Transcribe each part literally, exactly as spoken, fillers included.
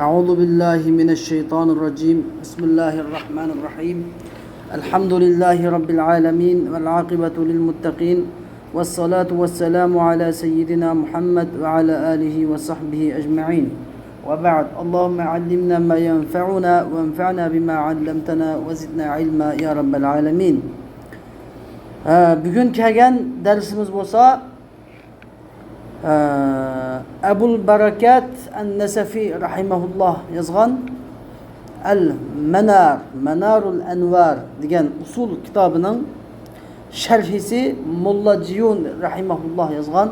أعوذ بالله من الشيطان الرجيم. بسم الله الرحمن الرحيم. الحمد لله رب العالمين، والعاقبة للمتقين، والصلاة والسلام على سيدنا محمد وعلى آله وصحبه أجمعين. وبعد، اللهم علمنا ما ينفعنا وانفعنا بما علمتنا وزدنا علما يا رب العالمين. ھە، بۈگۈن كەلگەن دەرسىمىز بولسا، ئە، ئەبۇل بەرەكات ئەن-نەسەفى رەھىمەھۇللاھ يازغان ئەل مەنار، مەنارۇل ئەنۋار دېگەن ئۇسۇل كىتابىنىڭ شەرھىسى موللا جىيۇن رەھىمەھۇللاھ يازغان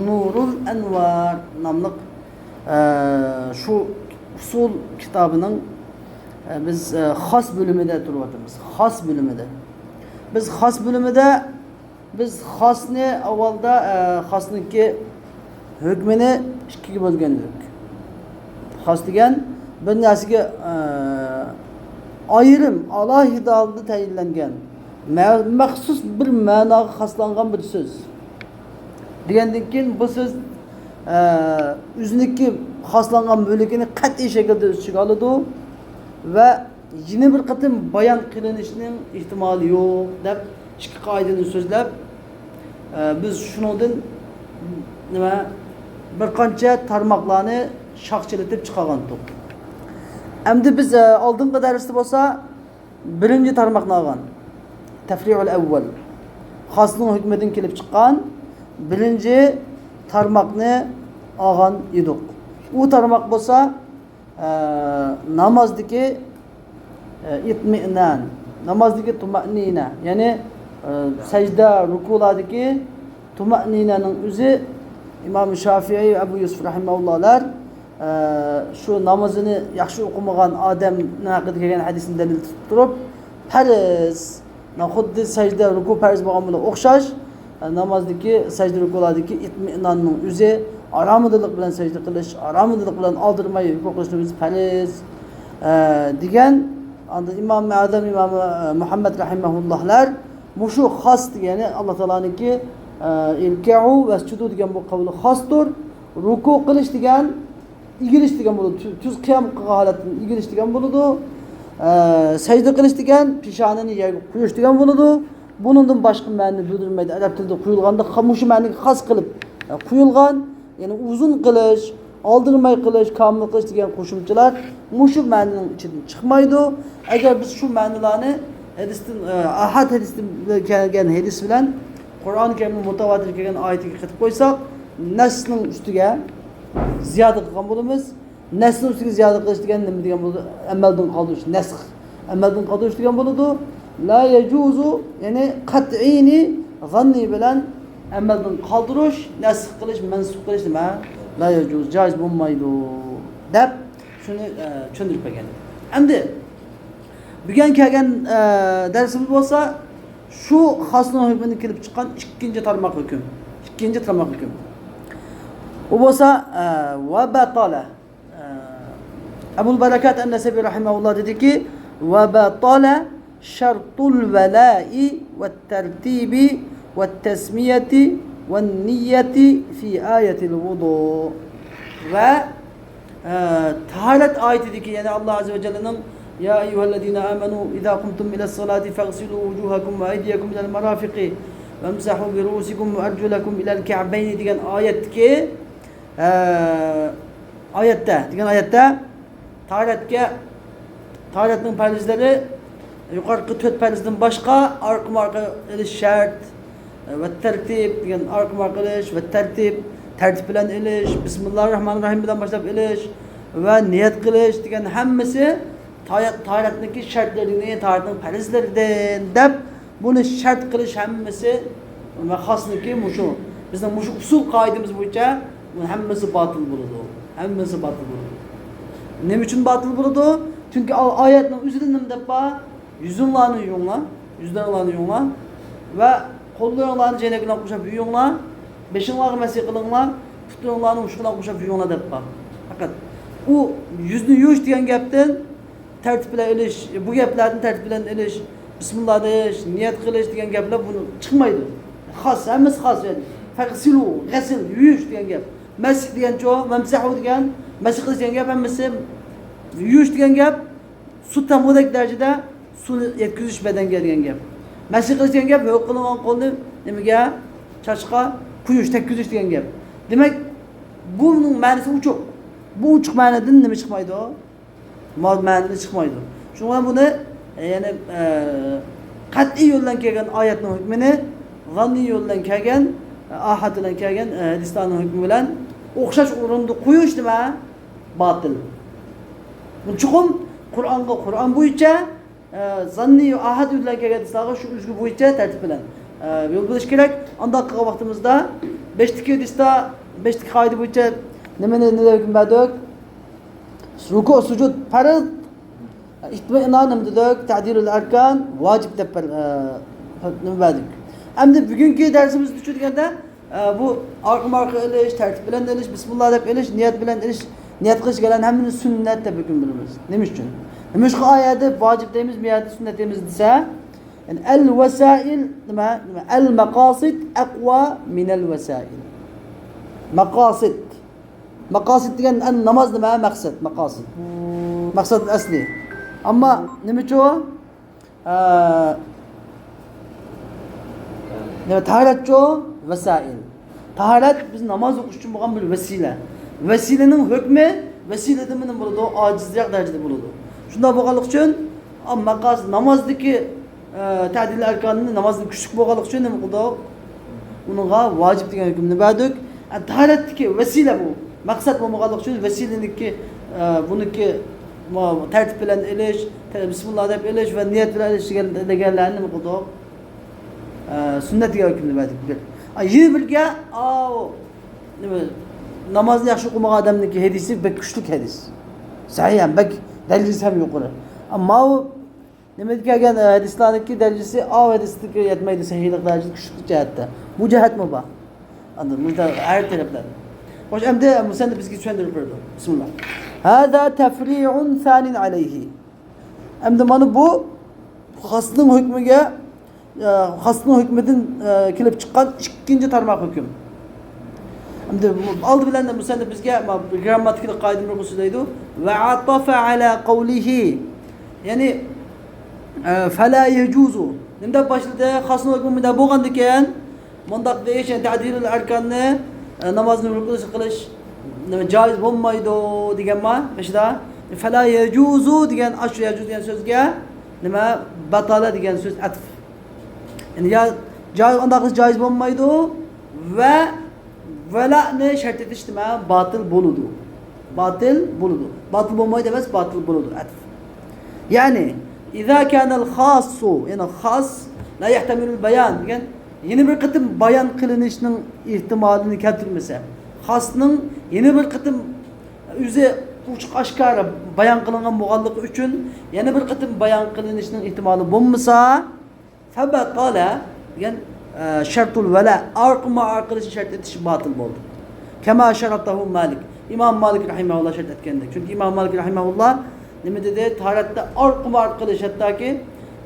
نۇرۇل ئەنۋار ناملىق، ئە، شۇ ئۇسۇل كىتابىنىڭ، ئە، بىز، ئە، خاس بۆلۈمىدە تۇرۇۋاتىمىز. خاس بۆلۈمىدە. بىز خاس بۆلۈمىدە بىز خاسنى ئاۋۋالدا، ئە، خاسنىڭكى ھۆكمىنى ئىككىگە بۆلگەن ئىدۇق. خاس دېگەن بىر نەرسىگە، ئە، ئايرىم، ئالاھىدە ھالدا تەيىنلەنگەن، مە-، مەخسۇس بىر مەناغا خاسلانغان بىر سۆز. دېگەندىن كېيىن بۇ سۆز، ئە، ئۆزىنىڭكى خاسلانغان بۆلىكىنى قەتئىي شەكىلدە ئۆز ئىچىگە ئالىدۇ ۋە يەنە بىر قېتىم بايان قىلىنىشنىڭ ئېھتىمالى يوق دەپ ئىككى قائىدىنى سۆزلەپ، ئە، بىز شۇنىڭدىن نېمە، بىر قانچە تارماقلارنى شاخچىلىتىپ چىقارغانتۇق. ئەمدى بىز، ئە، ئالدىنقى دەرستە بولسا بىرىنچى تارماقنى ئالغان، تەفرىئۇل ئەۋۋەل، خاسنىڭ ھۆكمىدىن كېلىپ چىققان بىرىنچى تارماقنى ئالغان ئىدۇق. ئۇ تارماق بولسا، ئە، نامازدىكى، ئە، ئىتمىئنان، نامازدىكى تۇمەئنىنە، يەنى، ئە، سەجدە، رۇكۇلاردىكى تۇمەئنىنەنىڭ ئۆزى ئىمام شافىئىي، ئەبۇ يۈسۈف رەھىمەھۇللاھلار، ئە، شۇ نامىزىنى ياخشى ئوقۇمىغان ئادەمنىڭ ھەققىدە كەلگەن ھەدىسنى دەلىل تۇتۇپ تۇرۇپ، پەرز، خۇددى سەجدە، رۇكۇ پەرز بولغان بىلەن ئوخشاش، ئە، نامازدىكى سەجدە، رۇكۇلاردىكى ئىتمىئناننىڭ ئۆزى، ئارامىدىللىق بىلەن سەجدە قىلىش، ئارامىدىللىق بىلەن ئالدىرىماي رۇكۇ قىلىشنىڭ ئۆزى پەرز، ئە، دېگەن. ئاندىن ئىمام ئەزەم، ئىمام، ئە، مۇھەممەد رەھىمەھۇللاھلار مۇشۇ خاس دېگەن، يەنى ئاللا تائالانىڭكى، ئە، ئىركەئۇ ۋەسجۇدۇ دېگەن بۇ قەۋلى خاستۇر. رۇكۇ قىلىش دېگەن ئېگىلىش دېگەن بولىدۇ. تۈ-، تۈز قىيام قىلغان ھالەتتىن ئېگىلىش دېگەن بولىدۇ. ئە، سەجدە قىلىش دېگەن پېشانىنى يەرگە قويۇش دېگەن بولىدۇ. بۇنىڭدىن باشقا مەنىنى بىلدۈرمەيدۇ. ئەرەب تىلىدا قويۇلغاندا خا-، مۇشۇ مەنىگە خاس قىلىپ، ئە، قويۇلغان. يەنى ئۇزۇن قىلىش، ئالدىرىماي قىلىش، كامىل قىلىش دېگەن قوشۇمچىلار مۇشۇ مەنىنىڭ ئىچىدىن چىقمايدۇ. ئەگەر بىز شۇ مەنىلارنى ھەدىستىن، ئە، ئەھەد ھەدىستىن كەلگەن ھەدىس بىلەن قۇرئان كەرىمنىڭ مۇتەۋاتىر كەلگەن ئايىتىگە قېتىپ قويساق، نەسنىڭ ئۈستىگە زىيادە قىلغان بولىمىز. نەسنىڭ ئۈستىگە زىيادە قىلىش دېگەن نېمە دېگەن بولىدۇ؟ ئەمەلدىن قالدۇرۇش، نەسخ. ئەمەلدىن قالدۇرۇش دېگەن بولىدۇ. لا يجوز، يەنى قەتئىينى زاننى بىلەن ئەمەلدىن قالدۇرۇش، نەسخ قىلىش، مەنسۇخ قىلىش نېمە؟ لا يجوز، جائىز بولمايدۇ دەپ شۇنى، ئە، چۈشەندۈرۈپ بەرگەن. ئەمدى بۈگۈن كەلگەن، ئە، دەرسىمىز بولسا شۇ خاسنىڭ ھۆكمىدىن كېلىپ چىققان ئىككىنچى تارماق ھۆكۈم. ئىككىنچى تارماق ھۆكۈم. ئۇ بولسا، ئە، ۋە بەتالە. ئەبۇل بەرەكات ئەن-نەسەفى رەھىمەھۇللاھ دېدىكى، ۋە بەتالە شەرتۇل ۋەلائى ۋەتتەرتىبى ۋەتتەسمىيەتى ۋەننىيەتى فى ئايەتىل ۋۇدۇ. ۋە، ئە، تاھارەت ئايىتىدىكى، يەنى ئاللا ئەززە ۋە جەللىنىڭ، يا ئەييۇھەللەزىنە ئامەنۇ ئىزا قۇمتۇم ئىلەسسالاتى فەغسىلۇ ۋۇجۇھەكۇم ۋە ئەيدىيەكۇم ئىلەل مەرافىقى ۋەمسەھۇ بىرۇئۇسىكۇم ۋە ئەرجۇلەكۇم ئىلەل كەئبەينى دېگەن ئايەتتىكى، ئە، ئايەتتە، دېگەن ئايەتتە تاھارەتكە، تاھارەتنىڭ پەرزلىرى يۇقىرىقى تۆت پەرزدىن باشقا ئارقىمۇ ئارقا ئېلىش شەرت، ۋە تەرتىب دېگەن ئارقىمۇ ئارقا ئېلىش، ۋە تەرتىب، تەرتىپ بىلەن ئېلىش، بىسمىللاھىر راھمانىر راھىم بىلەن باشلاپ ئېلىش ۋە نىيەت قىلىش دېگەن ھەممىسى تاھارەت، تاھارەتنىڭكى شەرتلىرىدىن، تاھارەتنىڭ پەرزلىرىدىن دەپ بۇنى شەرت قىلىش ھەممىسى، ۋە خاسنىڭكى مۇشۇ، بىزنىڭ مۇشۇ ئۇسۇل قائىدىمىز بويىچە بۇ ھەممىسى باتىل بولىدۇ. ھەممىسى باتىل بولىدۇ. نېمە ئۈچۈن باتىل بولىدۇ؟ چۈنكى ئا-، ئايەتنىڭ ئۆزىدە نېمە دەپ بار؟ يۈزۈڭلارنى يۇيۇڭلار، يۈزلىرىڭلارنى يۇيۇڭلار ۋە قوللىرىڭلارنى چەينەك بىلەن قورشاپ يۇيۇڭلار، بېشىڭلارغا مەسح قىلىڭلار، پۇتلىرىڭلارنى مۇشۇ بىلەن قورشاپ يۇيۇڭلار دەپ بار. پەقەت ئۇ يۈزنى يۇيۇش دېگەن گەپتىن تەرتىپ بىلەن ئېلىش، بۇ گەپلەردىن تەرتىپ بىلەن ئېلىش، بىسمىللا دېيىش، نىيەت قىلىش دېگەن گەپلەر بۇ چىقمايدۇ. خاس، ھەممىسى خاس. يەنى فەغسىلۇ، غەسىل، يۇيۇش دېگەن گەپ. مەسھ دېگەنچۇ، مەمسەھۇ دېگەن، مەسح قىلىش دېگەن گەپ ھەممىسى، يۇيۇش دېگەن گەپ سۇ تامغۇدەك دەرىجىدە سۇنى يەتكۈزۈش بەدەنگە دېگەن گەپ. مەسح قىلىش دېگەن گەپ ھۆل قىلىنغان قولنى نېمىگە؟ چاچقا قۇيۇش، تەگكۈزۈش دېگەن گەپ. دېمەك، بۇنىڭ مەنىسى ئوچۇق. بۇ ئوچۇق مەنىدىن نېمە چىقمايدۇ؟ ما-، مەنىدىن چىقمايدۇ. شۇڭا بۇنى، ئە، يەنى، ئە، قەتئىي يول بىلەن كەلگەن ئايەتنىڭ ھۆكمىنى زاننىي يول بىلەن كەلگەن، ئە، ئاھاد بىلەن كەلگەن، ئە، ھەدىسلەرنىڭ ھۆكمى بىلەن ئوخشاش ئورۇندا قويۇش نېمە؟ باتىل. بۇ چوقۇم قۇرئانغا، قۇرئان بويىچە، ئە، زاننىي، ئاھاد بىلەن كەلگەن ھەدىسلەرگە شۇ ئۈلگە بويىچە تەرتىپ بىلەن، ئە، يول بېرىش كېرەك. ئانداق قىلغان ۋاقتىمىزدا بەشتىكى ھەدىستە، بەشتىكى قائىدە بويىچە نېمىنى، نېمە ھۆكۈم بەردۇق؟ رۇكۇ، سۇجۇد پەرز، ئىتمىئنان نېمە دېدۇق؟ تەدىلۇل ئەركان ۋاجىپ دەپ بەر-، ئە، نېمە بەردۇق. ئەمدى بۈگۈنكى دەرسىمىزدىچۇ دېگەندە، ئە، بۇ ئارقىمۇ ئارقا ئېلىش، تەرتىپ بىلەن ئېلىش، بىسمىللا دەپ ئېلىش، نىيەت بىلەن ئېلىش، نىيەت قىلىش دېگەنلەرنى ھەممىنى سۈننەت دەپ ھۆكۈم بېرىمىز. نېمە ئۈچۈن؟ نېمىشقا ئايەتتە ۋاجىپ دەيمىز، بۇ يەردە سۈننەت دەيمىز دېسە، يەنى ئەل ۋەسائىل نېمە؟ نېمە؟ ئەل مەقاسىد ئەقۋا مىنەل ۋەسائىل. مەقاسىد. مەقاسىد دېگەن ئەن ناماز نېمە؟ مەقسەت، مەقاسىد. مەقسەت ئەسلى. ئەمما نېمىچۇ؟ ئە، نېمە، تاھارەتچۇ؟ ۋەسائىل. تاھارەت بىز ناماز ئوقۇش ئۈچۈن بولغان بىر ۋەسىلە. ۋەسىلىنىڭ ھۆكمى ۋەسىلىدىن نېمە بولىدۇ؟ ئاجىزراق دەرىجىدە بولىدۇ. شۇنداق بولغانلىقى ئۈچۈن، ئەمما مەقاسىد نامازدىكى، ئە، تەدىلۇل ئەركاننى، نامازنىڭ كۈچلۈك بولغانلىقى ئۈچۈن نېمە قىلدۇق؟ ئۇنىڭغا ۋاجىپ دېگەن ھۆكۈمنى بەردۇق. ئە، تاھارەتتىكى ۋەسىلە بۇ. مەقسەت بولمىغانلىقى ئۈچۈن ۋەسىلىنىڭكى، ئە، بۇنىڭكى، ما، تەرتىپ بىلەن ئېلىش، تە-، بىسمىللا دەپ ئېلىش ۋە نىيەت بىلەن ئېلىش دېگەن، دېگەنلەرنى نېمە قىلدۇق؟ ئە، سۈننەت دېگەن ھۆكۈمنى بەردۇق. بىر. ئە، يەنە بىرگە، ئاۋۇ، نېمە، نامازنى ياخشى ئوقۇمىغان ئادەمنىڭكى ھەدىسى بەك كۈچلۈك ھەدىس. سەھىھ ھەم بەك دەرىجىسى ھەم يۇقىرى. ئەمما ئۇ نېمىدە كەلگەن، ئە، ھەدىسلەردىكى دەرىجىسى ئاۋۇ ھەدىستىكىگە يەتمەيدۇ، سەھىھلىق دەرىجىسى كۈچلۈك جەھەتتە. بۇ جەھەتمۇ بار. ئاندىن مۇشۇنداق ھەر تەرەپلەر. خوش، ئەمدى مۇسەننىپ بىزگە چۈشەندۈرۈپ بېرىدۇ. بىسمىللا. ھازا تەفرىئۇن سانىن ئەلەيھى. ئەمدى مانا بۇ خاسنىڭ ھۆكمىگە، ئە، خاسنىڭ ھۆكمىدىن، ئە، كېلىپ چىققان ئىككىنچى تارماق ھۆكۈم. ئەمدى ئالدى بىلەن مۇسەننىپ بىزگە ما-، گرامماتىكىلىق قائىدىنى بىر سۆزلەيدۇ. ۋە ئاتافە ئەلا قەۋلىھى. يەنى، ئە، فەلا يەجۇزۇ. نېمە دەپ باشلىدى؟ خاسنىڭ ھۆكمى مۇنداق بولغاندىكىن، مۇنداق دېيىش، يەنى تەدىلۇل ئەركاننى، ئە، نامازنى رۇكنى قىلىش، نېمە، جائىز بولمايدۇ دېگەنما بېشىدا؟ فەلا يەجۇزۇ دېگەن، ئاشۇ يەجۇز دېگەن سۆزگە نېمە؟ بەتالە دېگەن سۆز ئەتىپ. يەنى يا جائىز، ئانداق قىلىش جائىز بولمايدۇ ۋە ۋەلانى شەرت ئېتىش نېمە؟ باتىل بولىدۇ. باتىل بولىدۇ. باتىل بولمايدۇ ئەمەس، باتىل بولىدۇ. ئەتىپ. يەنى، ئىزا كانەل خاسسۇ، يەنى خاس، لا يەھتەمىلۇل بايان دېگەن، يەنە بىر قېتىم بايان قىلىنىشنىڭ ئېھتىمالىنى كەلتۈرمىسە، خاسنىڭ يەنە بىر قېتىم ئۆزى ئوچۇق ئاشكارا بايان قىلىنغان بولغانلىقى ئۈچۈن، يەنە بىر قېتىم بايان قىلىنىشنىڭ ئېھتىمالى بولمىسا، فەبەتالە دېگەن، ئە، شەرتۇل ۋەلا، ئارقىمۇ ئارقا ئېلىشنى شەرت ئېتىش باتىل بولدى. كەما شەرەتەھۇ مالىك. ئىمام مالىك رەھىمەھۇللا شەرت ئەتكەندەك. چۈنكى ئىمام مالىك رەھىمەھۇللا نېمە دېدى؟ تاھارەتتە ئارقىمۇ ئارقا ئېلىش، ھەتتاكى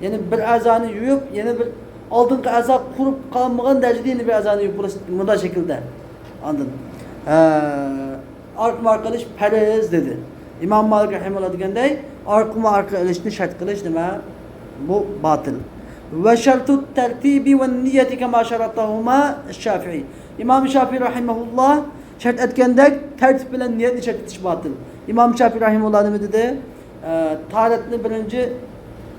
يەنە بىر ئەزانى يۇيۇپ، يەنە بىر ئالدىنقى ئەزا قۇرۇپ قالمىغان دەرىجىدە يەنە بىر ئەزانى يۇيۇپ بولۇش مۇنداق شەكىلدە. ئاندىن، ئە، ئارقىمۇ ئارقا ئېلىش پەرز دېدى. ئىمام مالىك رەھىمەھۇللا دېگەندەك، ئارقىمۇ ئارقا ئېلىشنى شەرت قىلىش نېمە؟ بۇ باتىل. ۋە شەرتۇت تەرتىبى ۋە نىيەتى كەما شەرەتەھۇما شافىئى. ئىمام شافىئى رەھىمەھۇللا شەرت ئەتكەندەك، تەرتىپ بىلەن نىيەتنى شەرت ئېتىش باتىل. ئىمام شافىئى رەھىمەھۇللا نېمە دېدى؟ ئە، تاھارەتنى بىرىنچى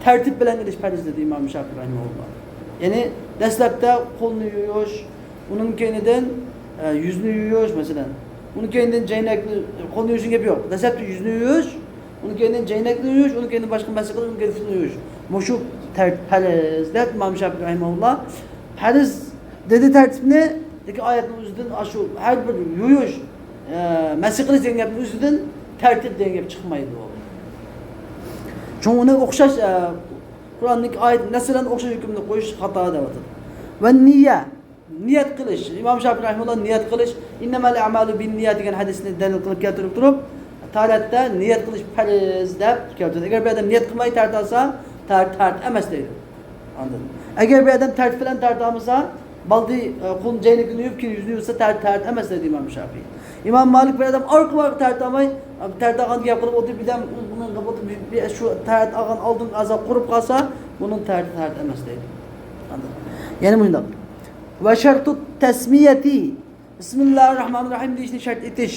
تەرتىپ بىلەن ئېلىش پەرز دېدى ئىمام شافىئى رەھىمەھۇللا. يەنى دەسلەپتە قولنى يۇيۇش، ئۇنىڭ كەينىدىن، ئە، يۈزنى يۇيۇش، مەسىلەن. ئۇنىڭ كەينىدىن جەينەكنى، قولنى يۇيۇشنىڭ گېپى يوق. دەسلەپتە يۈزنى يۇيۇش، ئۇنىڭ كەينىدىن جەينەكنى يۇيۇش، ئۇنىڭ كەينىدىن باشقا مەسىلە قىلىش، ئۇنىڭ كەينىدىن پۇتنى يۇيۇش. مۇشۇ تەرتىپ پەرز دەپ ئىمام شافىئى رەھىمەھۇللا پەرز دېدى تەرتىپنى، لېكىن ئايەتنىڭ ئۆزىدىن ئاشۇ ھەر بىر يۇيۇش، ئە، مەسىح قىلىش دېگەن گەپنىڭ ئۆزىدىن تەرتىپ دېگەن گەپ چىقمايدۇ. شۇڭا ئۇنى ئوخشاش، ئە، قۇرئاندىكى ئايەت نەسسى بىلەن ئوخشاش ھۆكۈمنى قويۇش خاتا دەۋاتىدۇ. ۋە نىيە، نىيەت قىلىش. ئىمام شافىئى رەھىمەھۇللا نىيەت قىلىش، ئىننەمەل ئەمالۇ بىننىيە دېگەن ھەدىسنى دەلىل قىلىپ كەلتۈرۈپ تۇرۇپ، تاھارەتتە نىيەت قىلىش پەرز دەپ كەلتۈردى. ئەگەر بىر ئادەم نىيەت قىلماي تاھارەت ئالسا، تاھارەت، تاھارەت ئەمەس دەيدۇ. ئاندىن، ئەگەر بىر ئادەم تەرتىپ بىلەن تاھارەت ئالمىسا، بالدى، ئە، قولىنى جەينىكىنى يۇيۇپ، كېيىن يۈزىنى يۇسا، تەر-، تەرەت ئەمەس دەيدۇ ئىمام شافىئى. ئىمام مالىك بىر ئادەم ئارقا-ئارقا تەھەررەت ئالماي، تەھەررەت ئالغان گەپ قىلىپ ئولتۇرۇپ، بىردەم بۇنىڭ قىلىپ ئولتۇرۇپ، بىر، بىر شۇ تەھەررەت ئالغان ئالدىنقى ئەزا قۇرۇپ قالسا، بۇنىڭ تەھەررىتى تەھەررەت ئەمەس دەيدۇ. يەنە مۇنداق. ۋە شەرتۇت تەسمىيەتى، بىسمىللاھىر راھمانىر راھىم دېيىشنى شەرت ئېتىش،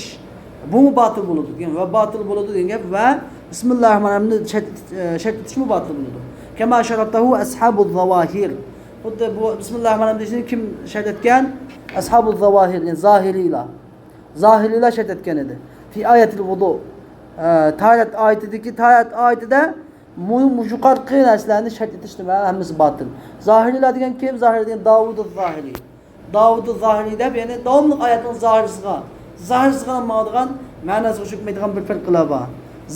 بۇمۇ باتىل بولىدۇ دېگەن، ۋە باتىل بولىدۇ دېگەن گەپ، ۋە بىسمىللاھىر راھمانىر راھىمنى شەرت، شەرت ئېتىشمۇ باتىل بولىدۇ. كەما شەرەتەھۇ ئەسھابۇز زاۋاھىر. خۇددى بۇ بىسمىللاھىر راھمانىر راھىم دېيىشنى كىم شەرت ئەتكەن؟ ئەسھابۇز زاۋاھىر، يەنى زاھىرىيلار. زاھىرىيلار شەرت ئەتكەن ئىدى. فى ئايەتىل ۋۇدۇ. ئە، تاھارەت ئايىتىدىكى، تاھارەت ئايىتىدە مۇ-، مۇ-، يۇقىرىقى نەرسىلەرنى شەرت ئېتىشتىمۇ ھەممىسى باتىل. زاھىرىيلار دېگەن كىم؟ زاھىرىي دېگەن داۋۇدۇز زاھىرىي. داۋۇدۇز زاھىرىي دەپ، يەنى داۋاملىق ئايەتنىڭ زاھىرىسىغا، زاھىرىسىغا ماڭىدىغان، مەناسىغا چۆكمەيدىغان بىر پىرقىلار بار.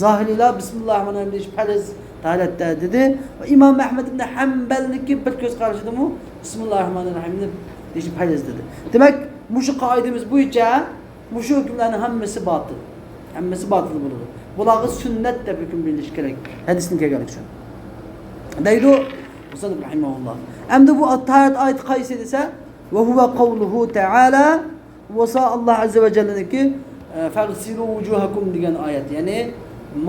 زاھىرىيلار بىسمىللاھىر راھمانىر راھىم دېيىش پەرز تاھارەتتە دېدى. ۋە ئىمام ئەھمەد ئىبن ھەمبەلنىڭكى بىر كۆز قارىشىدىمۇ بىسمىللاھىر راھمانىر راھىمنى دېيىش پەرز دېدى. دېمەك، مۇشۇ قائىدىمىز بويىچە مۇشۇ ھۆكۈملەرنىڭ ھەممىسى باتىل. ھەممىسى باتىل بولىدۇ. بۇلارغا سۈننەت دەپ ھۆكۈم بېرىلىشى كېرەك. ھەدىستىن كەلگەنلىكى ئۈچۈن. دەيدۇ مۇسەننىپ رەھىمەھۇللا. ئەمدى بۇ تاھارەت ئايىتى قايسى دېسە، ۋە ھۇۋە قەۋلۇھۇ تەئالا، بولسا ئاللا ئەززە ۋە جەللىنىڭكى، ئە، فەغسىلۇ ۋۇجۇھەكۇم دېگەن ئايەت. يەنى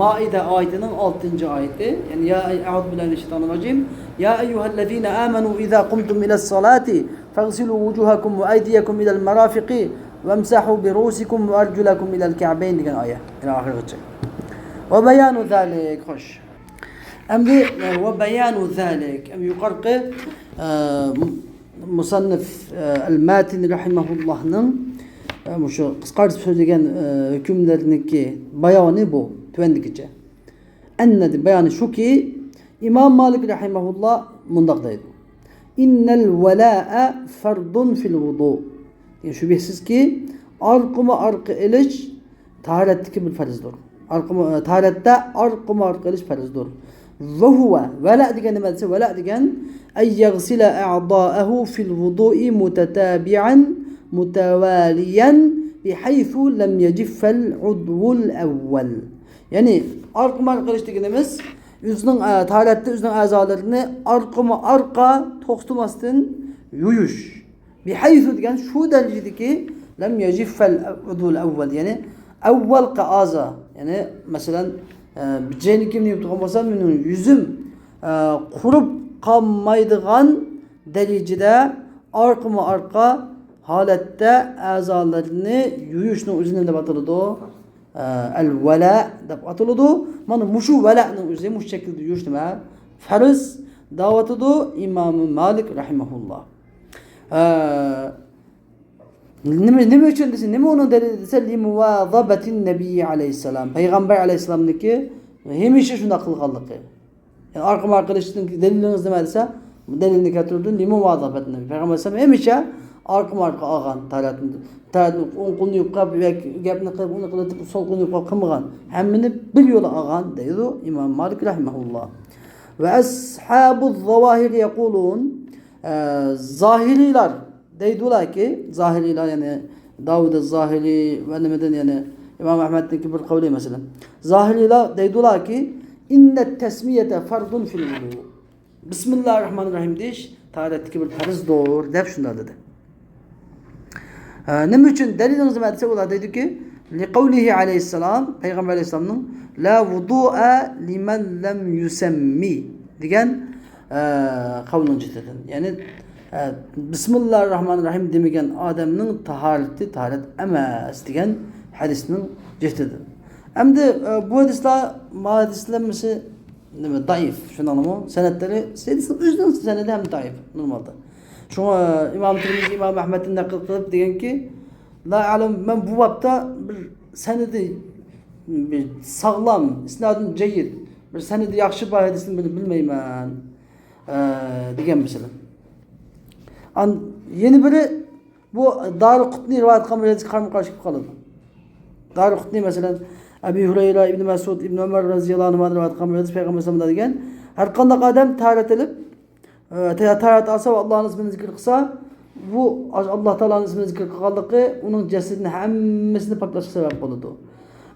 مائىدە ئايىتىنىڭ ئالتىنچى ئايىتى. يەنى يا ئەي-، ئەئۇزۇ بىللاھى مىنەششەيتانىر راجىم. يا ئەييۇھەللەزىنە ئامەنۇ ئىزا قۇمتۇم ئىلەسسالاتى فەغسىلۇ ۋۇجۇھەكۇم ۋە ئەيدىيەكۇم ئىلەل مەرافىقى ۋەمسەھۇ بىرۇئۇسىكۇم ۋە ئەرجۇلەكۇم ئىلەل كەئبەين دېگەن ئايەت. يەنە ئاخىرغىچە. ۋە بەيانۇ زالىك، خوش. ئەمدى، ئە، ۋە بەيانۇ زالىك. ئەمدى يۇقىرىقى، ئە، مۇ-، مۇسەننىف، ئە، ئەل ماتىنى رەھىمەھۇللاھنىڭ، ئە، مۇشۇ قىسقارتىپ سۆزلىگەن، ئە، ھۆكۈملىرىنىڭكى بايانى بۇ، تۆۋەندىكىچە. ئەننە دېدى، بايانى شۇكى، ئىمام مالىك رەھىمەھۇللا مۇنداق دەيدۇ. ئىننەل ۋەلاءە فەردۇن فىل ۋۇدۇ. يەنى شۈبھىسىزكى، ئارقىمۇ ئارقا ئېلىش تاھارەتتىكى بىر پەرزدۇر. ئارقىمۇ، تاھارەتتە ئارقىمۇ ئارقا ئېلىش پەرزدۇر. ۋە ھۇۋە، ۋەلە دېگەن نېمە دېسە، ۋەلە دېگەن، ئەن يەغسىلە ئەئدائەھۇ فىل ۋۇدۇئى مۇتەتابىئەن مۇتەۋالىيەن بىھەيسۇ لەم يەجىففەل ئۇدۋۇل ئەۋۋەل. يەنى ئارقىمۇ ئارقا ئېلىش دېگىنىمىز، ئۆزىنىڭ، ئە، تاھارەتتە ئۆزىنىڭ ئەزالىرىنى ئارقىمۇ ئارقا توختىماستىن يۇيۇش. بىھەيسۇ دېگەن شۇ دەرىجىدىكى، لەم يەجىففەل ئۇدۋۇل ئەۋۋەل، يەنى ئەۋۋەلقى ئەزا، يەنى مەسىلەن، ئە، بىر جاينى كىيىم يۇيۇپ تۇرغان بولسام، مېنىڭ يۈزۈم، ئە، قۇرۇپ قالمايدىغان دەرىجىدە ئارقىمۇ ئارقا ھالەتتە ئەزالىرىنى يۇيۇشنىڭ ئۆزى نېمە دەپ ئاتىلىدۇ؟ ئە، ئەل ۋەلە دەپ ئاتىلىدۇ. مانا مۇشۇ ۋەلەنىڭ ئۆزى مۇشۇ شەكىلدە يۇيۇش نېمە؟ پەرز دەۋاتىدۇ ئىمامى مالىك رەھىمەھۇللا. ئە، نېمە، نېمە ئۈچۈن دېسە، نېمە ئۇنىڭ دەلىلى دېسە، لىمۇۋازابەتىن نەبىيي ئەلەيھىسسالام، پەيغەمبەر ئەلەيھىسسالامنىڭكى ھەمىشە شۇنداق قىلغانلىقى. يەنى ئارقىمۇ ئارقا ئېلىشنىڭ دەلىلىڭىز نېمە دېسە، دەلىلنى كەلتۈردۈم، لىمۇۋازابەتىن نەبىيي، پەيغەمبەر ئەلەيھىسسالام ھەمىشە ئارقىمۇ ئارقا ئالغان تاھارەتنى، تاھارەتنى ئوڭ قولىنى يۇيۇپ قاپ، ياكى گەپنى قىلىپ، ئۇنى قىلىپ، سول قولىنى يۇيۇپ قاپ قىلمىغان. ھەممىنى بىر يولى ئالغان دەيدۇ ئىمام مالىك رەھىمەھۇللا. ۋە ئەسھابۇز زاۋاھىر يەقۇلۇن، ئە، زاھىرىيلار دەيدۇلاكى، زاھىرىيلار، يەنى داۋۇد زاھىرىي ۋە نېمىدىن، يەنى ئىمام ئەھمەدنىڭكى بىر قەۋلى مەسىلەن. زاھىرىيلار دەيدۇلاكى، ئىننەت تەسمىيەتە فەردۇن فىل ۋۇدۇ. بىسمىللاھىر راھمانىر راھىم دېيىش تاھارەتتىكى بىر پەرزدۇر دەپ شۇنداق دېدى. ئە، نېمە ئۈچۈن؟ دەلىلىڭىز نېمە دېسە، ئۇلار دەيدۇكى، لىقەۋلىھى ئەلەيھىسسالام، پەيغەمبەر ئەلەيھىسسالامنىڭ، لا ۋۇدۇئە لىمەن لەم يۇسەممى دېگەن، ئە، قەۋلىنىڭ جېھىتىدىن. يەنى، ئە، بىسمىللاھىر راھمانىر راھىم دېمىگەن ئادەمنىڭ تاھارىتى تاھارەت ئەمەس دېگەن ھەدىسنىڭ جېھىتىدىن. ئەمدى، ئە، بۇ ھەدىسلەر، ما ھەدىسلەر ھەممىسى نېمە، زەئىپ، شۇنداقمۇ؟ سەنەدلىرى، ھەدىسنىڭ ئۆزىنىڭ سەنىدى ھەم زەئىپ، نورمالدا. شۇڭا ئىمام تىرمىزى ئىمام ئەھمەدتىن نەقىل قىلىپ دېگەنكى، لا ئەلەم، مەن بۇ بابتا بىر سەنىدى، بىر ساغلام، ئىسنادى جەييىد، بىر سەنىدى ياخشى بار ھەدىسنى بىل-، بىلمەيمەن، ئە، دېگەن مەسىلەن. ئان-، يەنە بىرى، بۇ دارىقۇتنى رىۋايەت قىلغان بىر ھەدىسكە قارىمۇ قارشى كېلىپ قالىدۇ. دارىقۇتنى مەسىلەن، ئەبى ھۇرەيرە، ئىبنى مەسئۇد، ئىبنى ئۆمەر رازىياللاھۇ ئەنھۇمدىن رىۋايەت قىلغان بىر ھەدىس، پەيغەمبەر ئەلەيھىسسالام دېگەن، ھەر قانداق ئادەم تاھارەت ئېلىپ، ئە، تا-، تاھارەت ئالسا ۋە ئاللانىڭ ئىسمىنى زىكىر قىلسا، بۇ ئاللا تائالانىڭ ئىسمىنى زىكىر قىلغانلىقى ئۇنىڭ جەسىتىنى ھەممىسىنى پاكلاشقا سەۋەب بولىدۇ.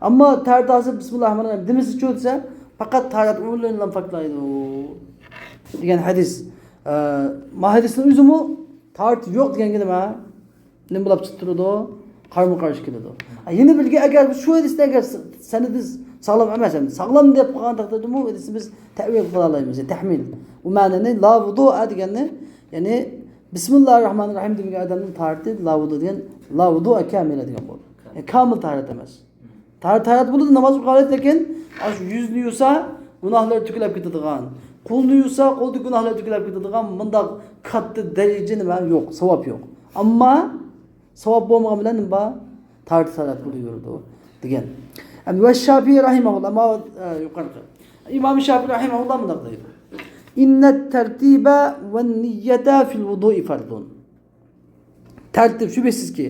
ئەمما تاھارەت ئالسا، بىسمىللاھىر راھمانىر راھىم دېمىسىچۇ دېسە، پەقەت تاھارەت ئورۇنلىرىنىلا پاكلايدۇ دېگەن ھەدىس. ئە، ما ھەدىسنىڭ ئۆزىمۇ تاھارىتى يوق دېگەنگە نېمە؟ نېمە بولۇپ چىقىپ تۇرىدۇ؟ قارمۇ قارشى كېلىدۇ. يەنە بىرگە، ئەگەر شۇ ھەدىستە ئەگەر سەنىدى ساغلام ئەمەس، ئەمدى ساغلام دەپ قالغان تەقدىردىمۇ ھەدىستە بىز تەئۋىل قىلالايمىز، تەھمىل. ئۇ مەنىنى لا ۋۇدۇئە دېگەننى، يەنى بىسمىللاھىر راھمانىر راھىم دېمىگەن ئادەمنىڭ تاھارىتى لا ۋۇدۇ دېگەن، لا ۋۇدۇئە كامىلە دېگەن بولىدۇ. يەنى كامىل تاھارەت ئەمەس. تاھارەت، تاھارەت بولىدۇ، ناماز قىلىدۇ، لېكىن ئاشۇ يۈزنى يۇسا گۇناھلىرى تۆكۈلۈپ كېتىدىغان، قولنى يۇسا قولدا گۇناھلىرى تۆكۈلۈپ كېتىدىغان مۇنداق كاتتا دەرىجە نېمە يوق، ساۋاب يوق. ئەمما ساۋاب بولمىغان بىلەن نېمە بار؟ تارتىپ تارتىپ بولۇۋېرىدۇ دېگەن. ئەمدى ۋە شافىي رەھىمەھۇللا، ماۋۇ، ئە، يۇقىرىقى ئىمام شافىي رەھىمەھۇللا مۇنداق دەيدۇ. إن الترتيب والنية في الوضوء فرض. تەرتىپ، شۈبھىسىزكى،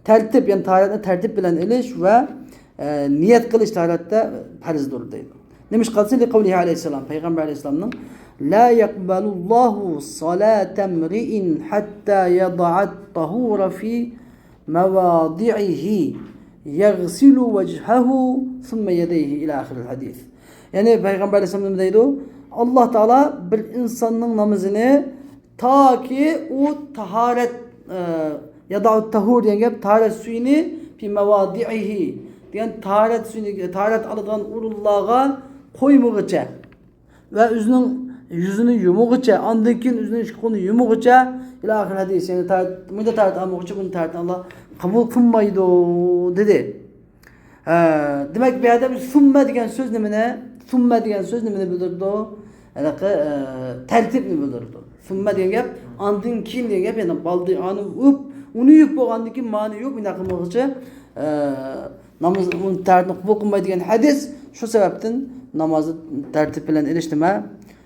تەرتىپ، يەنى تارەتنى تەرتىپ بىلەن ئېلىش ۋە، ئە، نىيەت قىلىش تارەتتە پەرزدۇر دەيدۇ. نېمىشقا دېسە، لىقەۋلىھى ئەلەيھىسسالام، پەيغەمبەر ئەلەيھىسسالامنىڭ، لا يقبل الله صلاة امرئ حتى يضع الطهور في مواضعه يغسل وجهه ثم يديه إلى آخر الحديث. يەنى پەيغەمبەر ئەلەيھىسسالام نېمە دەيدۇ؟ ئاللا تائالا بىر ئىنساننىڭ نامىزىنى تاكى ئۇ تاھارەت، ئە، يەدەئۇت تەھۇر دېگەن گەپ، تاھارەت سۈيىنى في مواضعه دېگەن تاھارەت سۈيىنى، تاھارەت ئالىدىغان ئورۇنلارغا قويمىغۇچە ۋە ئۆزىنىڭ يۈزىنى يۇمىغۇچە، ئاندىن كېيىن ئۆزىنىڭ ئىككى قولىنى يۇمىغۇچە، إلى آخر الحديث، يەنى تاھارەت، مۇنداق تاھارەت ئالمىغۇچە بۇنى تاھارەتنى ئاللا قوبۇل قىلمايدۇ، دېدى. ھە، دېمەك، بۇ يەردە بىز ثم دېگەن سۆز نېمىنى، ثم دېگەن سۆز نېمىنى بىلدۈرىدۇ؟ ھېلىقى، ئە، تەرتىپنى بىلدۈرىدۇ. ثم دېگەن گەپ، ئاندىن كېيىن دېگەن گەپ، يەنى بالدى ئانى ئۇپ، ئۇنى يۇيۇپ بولغاندىن كېيىن مانى يۇيۇپ، مۇنداق قىلمىغۇچە، ئە، ناماز، ئۇنى تەرەتنى قوبۇل قىلمايدۇ دېگەن ھەدىس، شۇ سەۋەبتىن نامازنى تەرتىپ بىلەن ئېلىش نېمە؟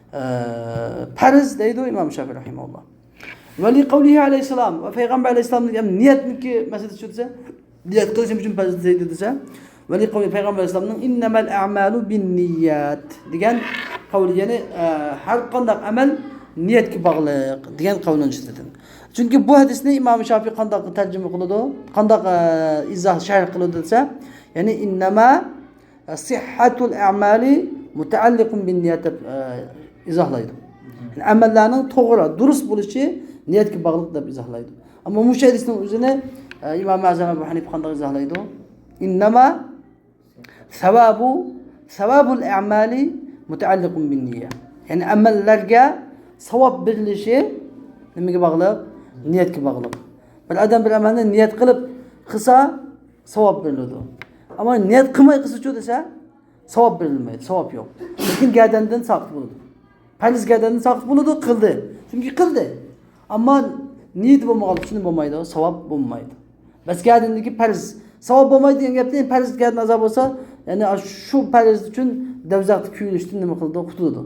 ئە، پەرز دەيدۇ ئىمام شافىي رەھىمەھۇللا. ولقوله عليه السلام، ۋە پەيغەمبەر ئەلەيھىسسالامنىڭ، يەنى نىيەتنىڭكى مەسىلىسى شۇ دېسە، نىيەت قىلىشىم ئۈچۈن پەرز دەيدۇ دېسە، ولقوله، پەيغەمبەر ئەلەيھىسسالامنىڭ إنما الأعمال بالنيات دېگەن قەۋلى، يەنى، ئە، ھەر قانداق ئەمەل نىيەتكە باغلىق دېگەن قەۋلىنى ئىشلىتىدۇ. چۈنكى بۇ ھەدىسنى ئىمام شافىي قانداق تەرجىمە قىلىدۇ، قانداق، ئە، ئىزاھ، شەرھ قىلىدۇ دېسە، يەنى إنما صحة الأعمال متعلق بالنية دەپ، ئە، ئىزاھلايدۇ. يەنى ئەمەللەرنىڭ توغرا، دۇرۇس بولۇشى نىيەتكە باغلىق دەپ ئىزاھلايدۇ. ئەمما مۇشۇ ھەدىسنىڭ ئۆزىنى، ئە، ئىمام ئەزەم ئەبۇ ھەنىفە قانداق ئىزاھلايدۇ؟ إنما ثواب، ثواب الأعمال متعلق بالنية. يەنى ئەمەللەرگە ساۋاب بېرىلىشى نېمىگە باغلىق؟ نىيەتكە باغلىق. بىر ئادەم بىر ئەمەلنى نىيەت قىلىپ قىلسا، ساۋاب بېرىلىدۇ. ئەمما نىيەت قىلماي قىلسىچۇ دېسە، ساۋاب بېرىلمەيدۇ، ساۋاب يوق. لېكىن گەردەندىن ساقىت بولىدۇ. پەرز گەردەندىن ساقىت بولىدۇ، قىلدى. چۈنكى قىلدى. ئەمما نىيىتى بولمىغانلىقى ئۈچۈن بولمايدۇ، ساۋاب بولمايدۇ. بەس گەردىنىدىكى پەرز ساۋاب بولمايدۇ دېگەن گەپتىن، پەرز گەردىن ئازاب بولسا، يەنى شۇ پەرز ئۈچۈن دوزاختىكى كۆيۈنۈشتىن نېمە قىلىدۇ؟ قۇتۇلىدۇ.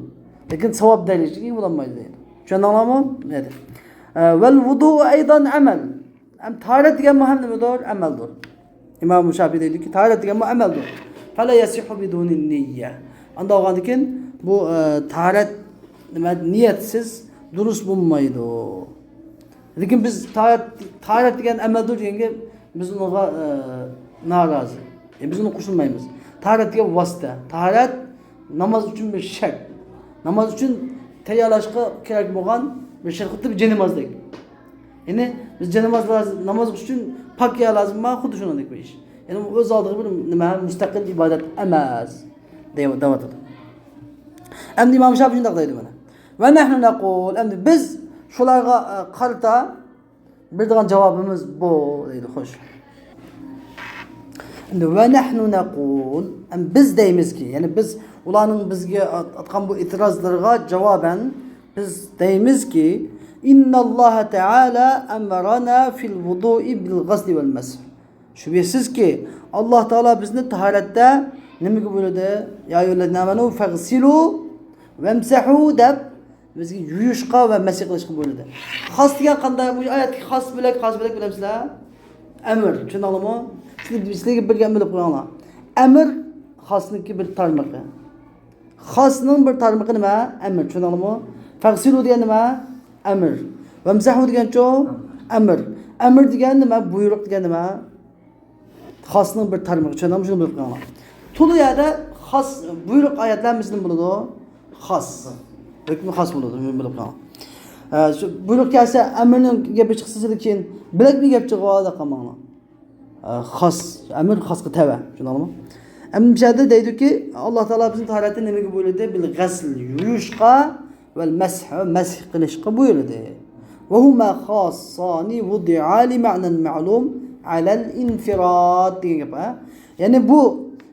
لېكىن ساۋاب دەرىجىگە ئىگە بولالمايدۇ دەيدۇ. چۈشەندىڭلارمۇ؟ نېدى؟ ئە، والوضوء أيضا عمل. ئەم، تاھارەت دېگەنمۇ ھەم نېمىدۇر؟ ئەمەلدۇر. ئىمام شافىي دەيدۇكى، تاھارەت دېگەنمۇ ئەمەلدۇر. فلا يصح بدون النية. ئانداق بولغاندىكىن بۇ، ئە، تاھارەت، نېمە، نىيەتسىز دۇرۇس بولمايدۇ. لېكىن بىز تاھارەت، تاھارەت دېگەن ئەمەلدۇر دېگەنگە بىز ئۇنىڭغا، ئە، نارازى. يەنى بىز ئۇنى قوشۇلمايمىز. تاھارەت دېگەن ۋاسىتە. تاھارەت ناماز ئۈچۈن بىر شەرت. ناماز ئۈچۈن تەييارلاشقا كېرەك بولغان بىر شەرت، خۇددى بىر جەنازەدەك. يەنى بىز جەنازە لازىم، ناماز ئۈچۈن پاكىيە لازىم، ما خۇددى شۇنىڭدەك بىر ئىش. يەنى ئۇ ئۆز ئالدىغا بىر نېمە، مۇستەقىل ئىبادەت ئەمەس، دەي-، دەۋاتىدۇ. ئەمدى ئىمام شافىي شۇنداق دەيدۇ مانا. ونحن نقول، ئەمدى بىز شۇلارغا، ئە، قارىتا بېرىدىغان جاۋابىمىز بۇ دەيدۇ، خوش. ئەمدى ونحن نقول، ئەمدى بىز دەيمىزكى، يەنى بىز ئۇلارنىڭ بىزگە ئات-، ئاتقان بۇ ئېتىرازلىرىغا جاۋابەن بىز دەيمىزكى، إن الله تعالى أمرنا في الوضوء بالغسل والمسح. شۈبھىسىزكى، ئاللا تائالا بىزنى تاھارەتتە نېمىگە بۇيرۇدى؟ يا أيها الذين آمنوا فاغسلوا وامسحوا دەپ بىزگە يۇيۇشقا ۋە مەسىھ قىلىشقا بۇيرۇدى. خاس دېگەن قانداق؟ بۇ ئايەتتىكى خاس بۆلەك، خاس بۆلەك بىلەمسىلەر؟ ئەمر، چۈشەندىڭلارمۇ؟ سىلەر، سىلەرگە بىر گەپ بىلىپ قويۇڭلار. ئەمر خاسنىڭكى بىر تارمىقى. خاسنىڭ بىر تارمىقى نېمە؟ ئەمر، چۈشەندىڭلارمۇ؟ فاغسلوا دېگەن نېمە؟ ئەمر. وامسحوا دېگەنچۇ؟ ئەمر. ئەمر دېگەن نېمە؟ بۇيرۇق دېگەن نېمە؟ خاسنىڭ بىر تارمىقى، چۈشەندىڭىزمۇ؟ شۇنى بىلىپ قېلىڭلار. تولا يەردە خاس بۇيرۇق ئايەتلەر مىسلىم بولىدۇ. خاس. ھۆكمى خاس بولىدۇ، شۇنى بىلىپ قېلىڭلار. ئە، شۇ بۇيرۇق كەلسە، ئەمرنىڭ گېپى چىقسا، كېيىن بىلەكمۇ گەپ چىقىۋالىدۇ، قالماڭلار. ئە، خاس، ئەمىر خاسقا تەۋە. چۈشەندىڭلارمۇ؟ ئەمدى بۇ يەردە دەيدۇكى، ئاللا تائالا بىزنى تاھارەتنى نېمىگە بۇيرۇدى؟ بىل غەسل، يۇيۇشقا، ۋەل مەسھ، مەسھ قىلىشقا بۇيرۇدى. وهما خاصان وضعا لمعنى معلوم على الانفراد دېگەن گەپ، ھە؟ يەنى بۇ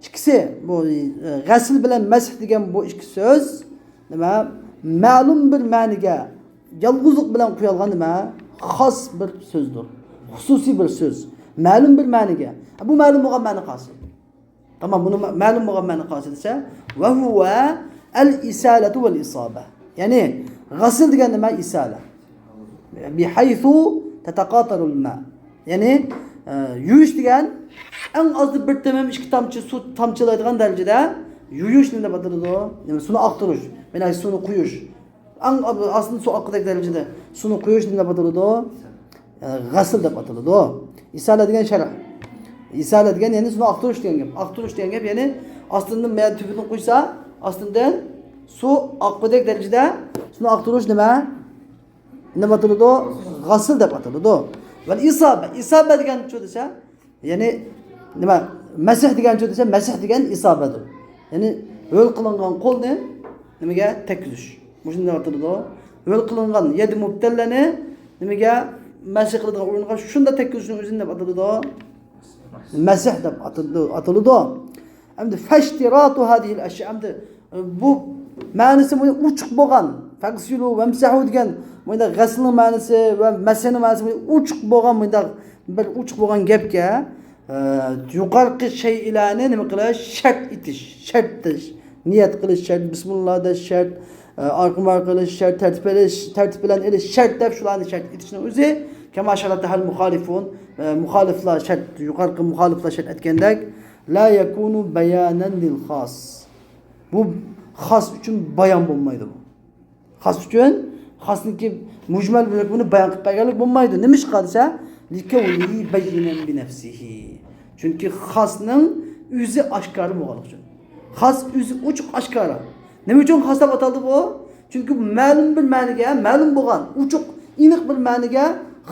ئىككىسى، بۇ، ئە، غەسل بىلەن مەسھ دېگەن بۇ ئىككى سۆز، نېمە، مەلۇم بىر مەنىگە يالغۇزلۇق بىلەن قويۇلغان نېمە، خاس بىر سۆزدۇر. خۇسۇسىي بىر سۆز. مەلۇم بىر مەنىگە. بۇ مەلۇم بولغان مەنە قالسۇن. تامام، بۇنى مە-، مەلۇم بولغان مەنە قالسۇن دېسە، وهو الإسالة والإصابة. يەنى، غەسل دېگەن نېمە؟ ئىسالە. بحيث تتقاطر الماء. يەنى، ئە، يۇيۇش دېگەن ئەڭ ئازدا بىر تېمىم ئىككى تامچە سۇ تامچىلايدىغان دەرىجىدە يۇيۇش نېمە دەپ ئاتىلىدۇ؟ يەنى سۇنى ئاقتۇرۇش، مەنە سۇنى قۇيۇش. ئەڭ ئاستىدىن سۇ ئاققۇدەك دەرىجىدە سۇنى قۇيۇش نېمە دەپ ئاتىلىدۇ؟ ئە، غەسل دەپ ئاتىلىدۇ. ئىسالە دېگەن شەرھ. ئىسالە دېگەن يەنى سۇنى ئاقتۇرۇش دېگەن گەپ. ئاقتۇرۇش دېگەن گەپ، يەنى ئاستىدىن مەن تۈپىدىن قۇيسا، ئاستىدىن سۇ ئاققۇدەك دەرىجىدە سۇنى ئاقتۇرۇش نېمە؟ نېمە ئاتىلىدۇ؟ غەسل دەپ ئاتىلىدۇ. ۋەل ئىسابە. ئىسابە دېگەنچۇ دېسە، يەنى نېمە؟ مەسىھ دېگەنچۇ دېسە، مەسىھ دېگەن ئىسابەدۇر. يەنى ھۆل قىلىنغان قولنى نېمىگە؟ تەگكۈزۈش. مۇشۇنى دەپ ئاتىلىدۇ. ھۆل قىلىنغان يەدى مۇبتەللەنى نېمىگە؟ مەسىھ قىلىدىغان ئورۇنغا شۇنداق تەگكۈزۈشنىڭ ئۆزىنى نېمە ئاتىلىدۇ؟ مەسىھ دەپ ئاتىلىدۇ، ئاتىلىدۇ. ئەمدى فاشتراط هذه الأشياء، ئەمدى، ئە، بۇ مەنىسى بۇ ئوچۇق بولغان، فاغسلوا وامسحوا دېگەن، بۇنداق غەسلنىڭ مەنىسى ۋە مەسھنىڭ مەنىسى بۇ ئوچۇق بولغان، بۇنداق بىر ئوچۇق بولغان گەپكە، ئە، يۇقىرىقى شەيئىلەرنى نېمە قىلىش؟ شەرت ئېتىش، شەرتلەش. نىيەت قىلىش شەرت، بىسمىللا دەش شەرت، ئە، ئارقىمۇ قىلىش شەرت، تەرتىپ ئېلىش، تەرتىپ بىلەن ئېلىش شەرت دەپ شۇلارنى شەرت ئېتىشنىڭ ئۆزى، كەما شەرەتەھەل مۇخالىفۇن، ئە، مۇخالىفلار شەرت، يۇقىرىقى مۇخالىفلار شەرت ئەتكەندەك، لا يكون بيانا للخاص. بۇ خاس ئۈچۈن بايان بولمايدۇ بۇ. خاس ئۈچۈن، خاسنىڭكى مۇجمەل بىر ھۆكمىنى بايان قىلىپ بەرگەنلىك بولمايدۇ. نېمىشقا دېسە، لكونه بينا بنفسه. چۈنكى خاسنىڭ ئۆزى ئاشكارا بولغانلىقى ئۈچۈن. خاس ئۆزى ئوچۇق ئاشكارا. نېمە ئۈچۈن خاس دەپ ئاتالدى بۇ؟ چۈنكى مەلۇم بىر مەنىگە، مەلۇم بولغان، ئوچۇق، ئېنىق بىر مەنىگە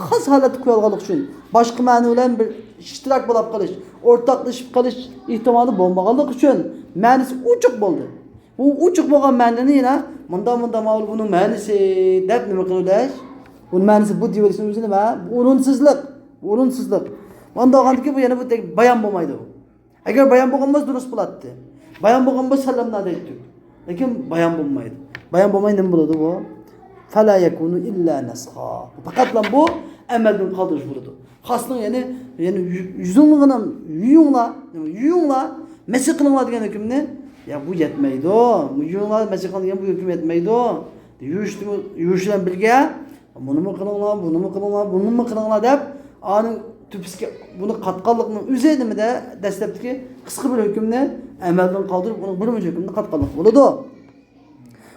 خاس ھالەتتە قويۇلغانلىقى ئۈچۈن. باشقا مەنە بىلەن بىر ئىشتىراك بولۇپ قېلىش، ئورتاقلىشىپ قېلىش ئېھتىمالى بولمىغانلىقى ئۈچۈن مەنىسى ئوچۇق بولدى. بۇ ئوچۇق بولغان مەنىنى يەنە مۇنداق، مۇنداق، ماۋۇ بۇنىڭ مەنىسى دەپ نېمە قىلىۋېلىش؟ بۇنىڭ مەنىسى بۇ دېيىۋېلىشنىڭ ئۆزى نېمە؟ بۇ ئورۇنسىزلىق. بۇ ئورۇنسىزلىق. ئۇنداق بولغاندىكىن بۇ يەنە بۇ تەك-، بايان بولمايدۇ. ئەگەر بايان بولغان بولسا دۇرۇس بولاتتى. بايان بولغان بولسا سەللەمنا دەيتتۇق. لېكىن بايان بولمايدۇ. بايان بولماي نېمە بولىدۇ بۇ؟ فلا يكون إلا نسخا. پەقەتلا بۇ ئەمەلدىن قالدۇرۇش بولىدۇ. خاسنىڭ يەنى، يەنى يۈ-، يۈزۈڭلار، يۇيۇڭلار، يۇيۇڭلار، مەسىھ قىلىڭلار دېگەن ھۆكۈمنى، يا بۇ يەتمەيدۇ. بۇ يۇيۇڭلار، مەسىھ قىلىڭ دېگەن بۇ ھۆكۈم يەتمەيدۇ. يۇيۇش، يۇيۇش بىلەن بىرگە بۇنىمۇ قىلىڭلار، بۇنىمۇ قىلىڭلار، بۇنىمۇ قىلىڭلار دەپ، ئانىڭ تۈپىسىگە بۇنى قاتقانلىقنىڭ ئۆزى نېمىدە، دەسلەپتىكى قىسقا بىر ھۆكۈمنى ئەمەلدىن قالدۇرۇپ، ئۇنىڭ بىر مۇنچە ھۆكۈمنى قاتقانلىق بولىدۇ.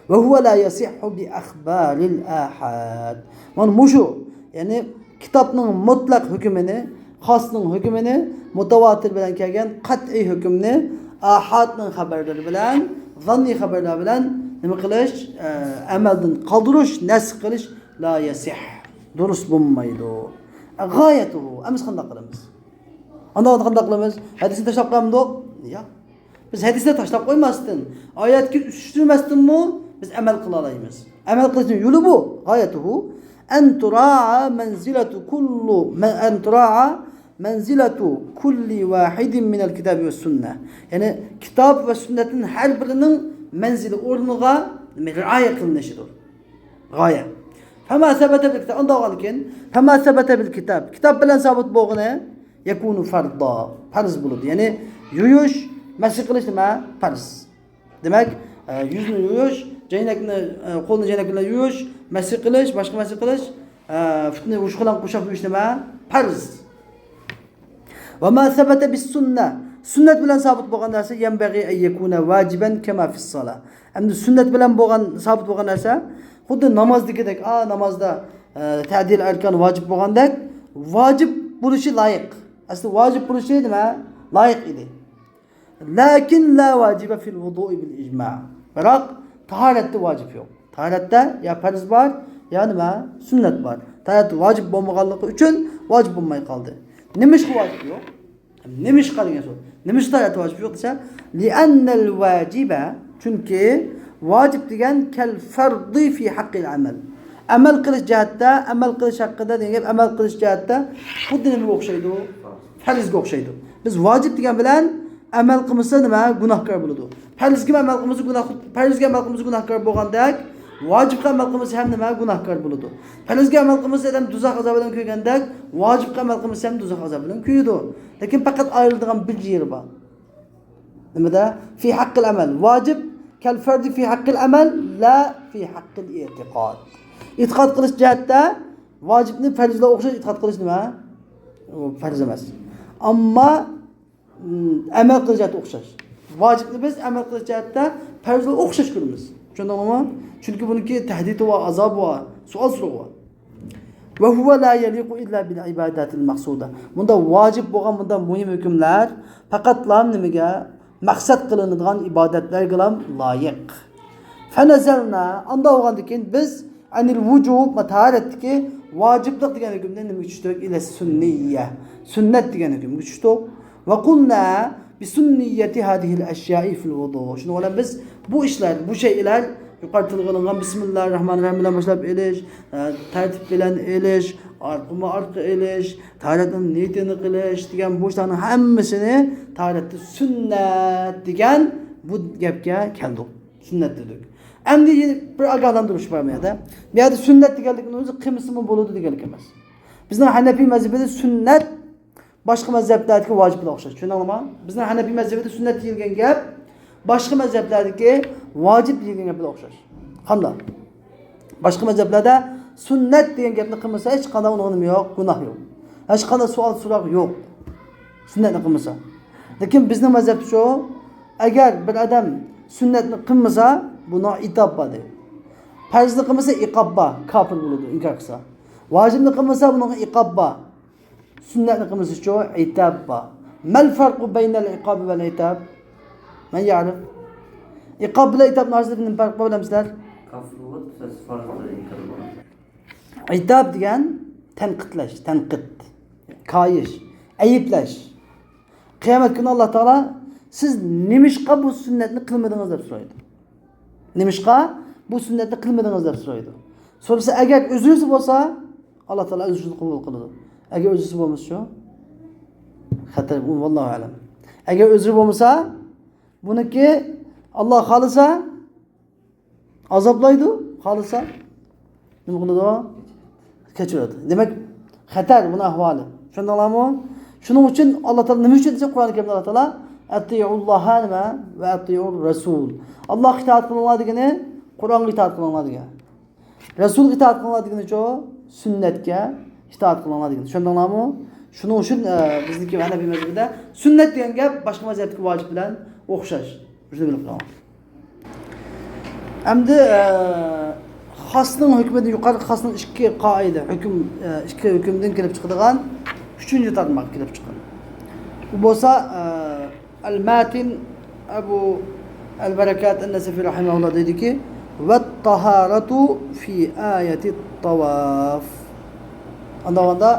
وهو لا يصح بأخبار الآحاد. مانا مۇشۇ، يەنى كىتابنىڭ مۇتلەق ھۆكمىنى، خاسنىڭ ھۆكمىنى، مۇتەۋاتىر بىلەن كەلگەن قەتئىي ھۆكۈمنى ئاھادنىڭ خەۋەرلىرى بىلەن، زاننىي خەۋەرلەر بىلەن نېمە قىلىش؟ ئە، ئەمەلدىن قالدۇرۇش، نەسخ قىلىش، لا يصح. دۇرۇس بولمايدۇ. غايته. ئەمىسە قانداق قىلىمىز؟ ئانداق قانداق قىلىمىز؟ ھەدىسنى تاشلاپ قويامدۇق؟ ياق. بىز ھەدىسنى تاشلاپ قويماستىن، ئايەتكە سۈپۈشتۈرمەستىنمۇ بىز ئەمەل قىلالايمىز. ئەمەل قىلىشنىڭ يولى بۇ. غايته أن تراعى منزلة كل، أن تراعى منزلة كل واحد من الكتاب والسنة. يەنى كىتاب ۋە سۈننەتنىڭ ھەر بىرىنىڭ مەنزىلى، ئورنىغا رىئايە قىلىنىشىدۇر. غايە. فما ثبت بالكتاب، ئۇنداق بولغاندىكىن، فما ثبت بالكتاب، كىتاب بىلەن سابىت بولغىنى، يكون فرضا، پەرز بولىدۇ. يەنى يۇيۇش، مەسىھ قىلىش نېمە؟ پەرز. دېمەك، ئە، يۈزنى يۇيۇش، جەينەكنى، ئە، قولنى جەينەك بىلەن يۇيۇش، مەسىھ قىلىش، باشقا مەسىھ قىلىش، ئە، پۇتنى ئۇشقا بىلەن قوشاپ يۇيۇش نېمە؟ پەرز. وما ثبت بالسنة، سۈننەت بىلەن سابىت بولغان نەرسە، ينبغي أن يكون واجبا كما في الصلاة. ئەمدى سۈننەت بىلەن بولغان، سابىت بولغان نەرسە، خۇددى نامازدىكىدەك، ئا، نامازدا، ئە، تەدىل ئەركان ۋاجىپ بولغاندەك، ۋاجىپ بولۇشى لايىق. ئەسلى ۋاجىپ بولۇشى نېمە؟ لايىق ئىدى. لكن لا واجب في الوضوء بالإجماع. بىراق، تاھارەتتە ۋاجىپ يوق. تاھارەتتە يا پەرز بار، يا نېمە؟ سۈننەت بار. تاھارەت ۋاجىپ بولمىغانلىقى ئۈچۈن ۋاجىپ بولماي قالدى. نېمىشقا ۋاجىپ يوق؟ نېمىشقا دېگەن سوئال. نېمىشقا تاھارەت ۋاجىپ يوق دېسە، لىئەننەل ۋاجىبە، چۈنكى ۋاجىپ دېگەن كەل فەردى فى ھەققىل ئەمەل. ئەمەل قىلىش جەھەتتە، ئەمەل قىلىش ھەققىدە دېگەن گەپ، ئەمەل قىلىش جەھەتتە خۇددى نېمىگە ئوخشايدۇ؟ پەرزگە ئوخشايدۇ. بىز ۋاجىپ دېگەن بىلەن ئەمەل قىلمىسا نېمە؟ گۇناھكار بولىدۇ. پەرزگە ئەمەل قىلمىسا گۇناھ، پەرزگە ئەمەل قىلمىسا گۇناھكار بولغاندەك، ۋاجىپقا ئەمەل قىلمىسا ھەم نېمە؟ گۇناھكار بولىدۇ. پەرزگە ئەمەل قىلمىسا ئادەم دوزاخ ئازابىدىن كۆيگەندەك، ۋاجىپقا ئەمەل قىلمىسا ھەم دوزاخ ئازابىدىن كۆيىدۇ. لېكىن پەقەت ئايرىلىدىغان بىر يېرى بار. نېمىدە؟ فى ھەققىل ئەمەل. ۋاجىپ كەل فەردى فى ھەققىل ئەمەل، لا فى ھەققىل ئېتىقاد. ئېتىقاد قىلىش جەھەتتە ۋاجىپنى پەرزلەرگە ئوخشاش ئېتىقاد قىلىش نېمە؟ ئۇ پەرز ئەمەس. ئەمما، ئەمەل قىلىش جەھەتتە ئوخشاش. ۋاجىپنى بىز ئەمەل قىلىش جەھەتتە پەرزلەرگە ئوخشاش كۆرىمىز. چۈشەندىڭلارمۇ؟ چۈنكى بۇنىڭكى تەھدىتى بار، ئازابى بار، سوئال سورىقى بار. ۋە ھۇۋە لا يەلىقۇ ئىللا بىل ئىبادەتىل مەقسۇدە. بۇنداق ۋاجىپ بولغان، بۇنداق مۇھىم ھۆكۈملەر پەقەتلا نېمىگە؟ مەقسەت قىلىنىدىغان ئىبادەتلەرگىلا لايىق. فەنەزەلنا، ئانداق بولغاندىن كېيىن بىز ئەنىل ۋۇجۇب، تاھارەتتىكى ۋاجىپلىق دېگەن ھۆكۈمدىن نېمىگە چۈشتۇق؟ ئىلە سۈننىيە، سۈننەت دېگەن ھۆكۈمگە چۈشتۇق. ۋە قۇلنا بىسۈننىيەتى ھازىھىل ئەشيائى فىل ۋۇدۇ. شۇنىڭ بىلەن بىز بۇ ئىشلار، بۇ شەيئىلەر، يۇقىرىدا تىلغا ئېلىنغان بىسمىللاھىررەھمانىررەھىم بىلەن باشلاپ ئېلىش، ئە، تەرتىپ بىلەن ئېلىش، ئارقىمۇ ئارقا ئېلىش، تاھارەتنىڭ نىيىتىنى قىلىش دېگەن بۇ ئىشلارنىڭ ھەممىسىنى تاھارەتتە سۈننەت دېگەن بۇ گەپكە كەلدۇق. سۈننەت دېدۇق. ئەمدى يەنە بىر ئاگاھلاندۇرۇش بار بۇ يەردە. بۇ يەردە سۈننەت دېگەنلىكنىڭ ئۆزى قىلمىسىمۇ بولىدۇ دېگەنلىك ئەمەس. بىزنىڭ ھەنەپىي مەزھىپىدە سۈننەت باشقا مەزھەپلەردىكى ۋاجىپ بىلەن ئوخشاش. چۈشەندىڭلارمۇ؟ بىزنىڭ ھەنەپىي مەزھىپىدە سۈننەت دېيىلگەن گەپ باشقا مەزھەپلەردىكى ۋاجىپ دېيىلگەن گەپ بىلەن ئوخشاش. قانداق؟ باشقا مەزھەپلەردە سۈننەت دېگەن گەپنى قىلمىسا، ھېچقانداق ئۇنىڭغا نېمە يوق؟ گۇناھ يوق. ھېچقانداق سوئال سوراق يوق. سۈننەتنى قىلمىسا. لېكىن بىزنىڭ مەزھەپتە شۇ، ئەگەر بىر ئادەم سۈننەتنى قىلمىسا، بۇنىڭ ئىتاب بار دەيدۇ. پەرزنى قىلمىسا، ئىقاب بار، كاپىر بولىدۇ، ئىنكار قىلسا. ۋاجىپنى قىلمىسا، بۇنىڭغا ئىقاب بار. سۈننەتنى قىلمىسىچۇ، ئىتاب بار. مەل فەرقۇ بەينەل ئىقابى ۋەل ئىتاب؟ مەن يەرىف؟ ئىقاب بىلەن ئىتابنىڭ ئارىسىدا نېمە پەرق بار، بىلەمسىلەر؟ كاپىر بولۇپ، سىز پەرزنى ئىنكار قىلىدۇ. ئىتاب دېگەن تەنقىدلەش، تەنقىد، كايىش، ئەيىبلەش. قىيامەت كۈنى ئاللا تائالا، سىز نېمىشقا بۇ سۈننەتنى قىلمىدىڭىز دەپ سورايدۇ. نېمىشقا بۇ سۈننەتنى قىلمىدىڭىز دەپ سورايدۇ. سورىسا، ئەگەر ئۆزرىسى بولسا، ئاللا تائالا ئۆزرىسىنى قوبۇل قىلىدۇ. ئەگەر ئۆزرىسى بولمىسىچۇ؟ خەتەر، ۋاللاھۇ ئەلەم. ئەگەر ئۆزرى بولمىسا، بۇنىڭكى ئاللا خالىسا ئازابلايدۇ، خالىسا نېمە قىلىدۇ؟ كەچۈرىدۇ. دېمەك، خەتەر بۇنىڭ ئەھۋالى. چۈشەندىڭلارمۇ؟ شۇنىڭ ئۈچۈن ئاللا تائالا نېمە ئۈچۈن دېسە، قۇرئان كەرىمدە ئاللا تائالا ئەتىئۇللاھا نېمە؟ ۋە ئەتىئۇر رەسۇل. ئاللاغا ئىتائەت قىلىڭلار دېگىنى، قۇرئانغا ئىتائەت قىلىڭلار دېگەن. رەسۇلغا ئىتائەت قىلىڭلار دېگىنىچۇ؟ سۈننەتكە ئىتائەت قىلىڭلار دېگەن. چۈشەندىڭلارمۇ؟ شۇنىڭ ئۈچۈن، ئە، بىزنىڭكى ھەنەپىي مەزھىپىدە سۈننەت دېگەن گەپ باشقا مەزھەپتىكى ۋاجىپ بىلەن ئوخشاش. شۇنى بىلىپ قېلىڭلار. ئەمدى، ئە، خاسنىڭ ھۆكمىدىن يۇقىرى خاسنىڭ ئىككى قائىدە، ھۆكۈم، ئە، ئىككى ھۆكۈمدىن كېلىپ چىقىدىغان ئۈچىنچى تارماق كېلىپ چىققان. بۇ بولسا، ئە، ئەل ماتىن ئەبۇ ئەل بەرەكات ئەن نەسەفى رەھىمەھۇللا دەيدۇكى، ۋەت تاھارەتۇ فى ئايەتىت تاۋاف. ئانداق بولغاندا،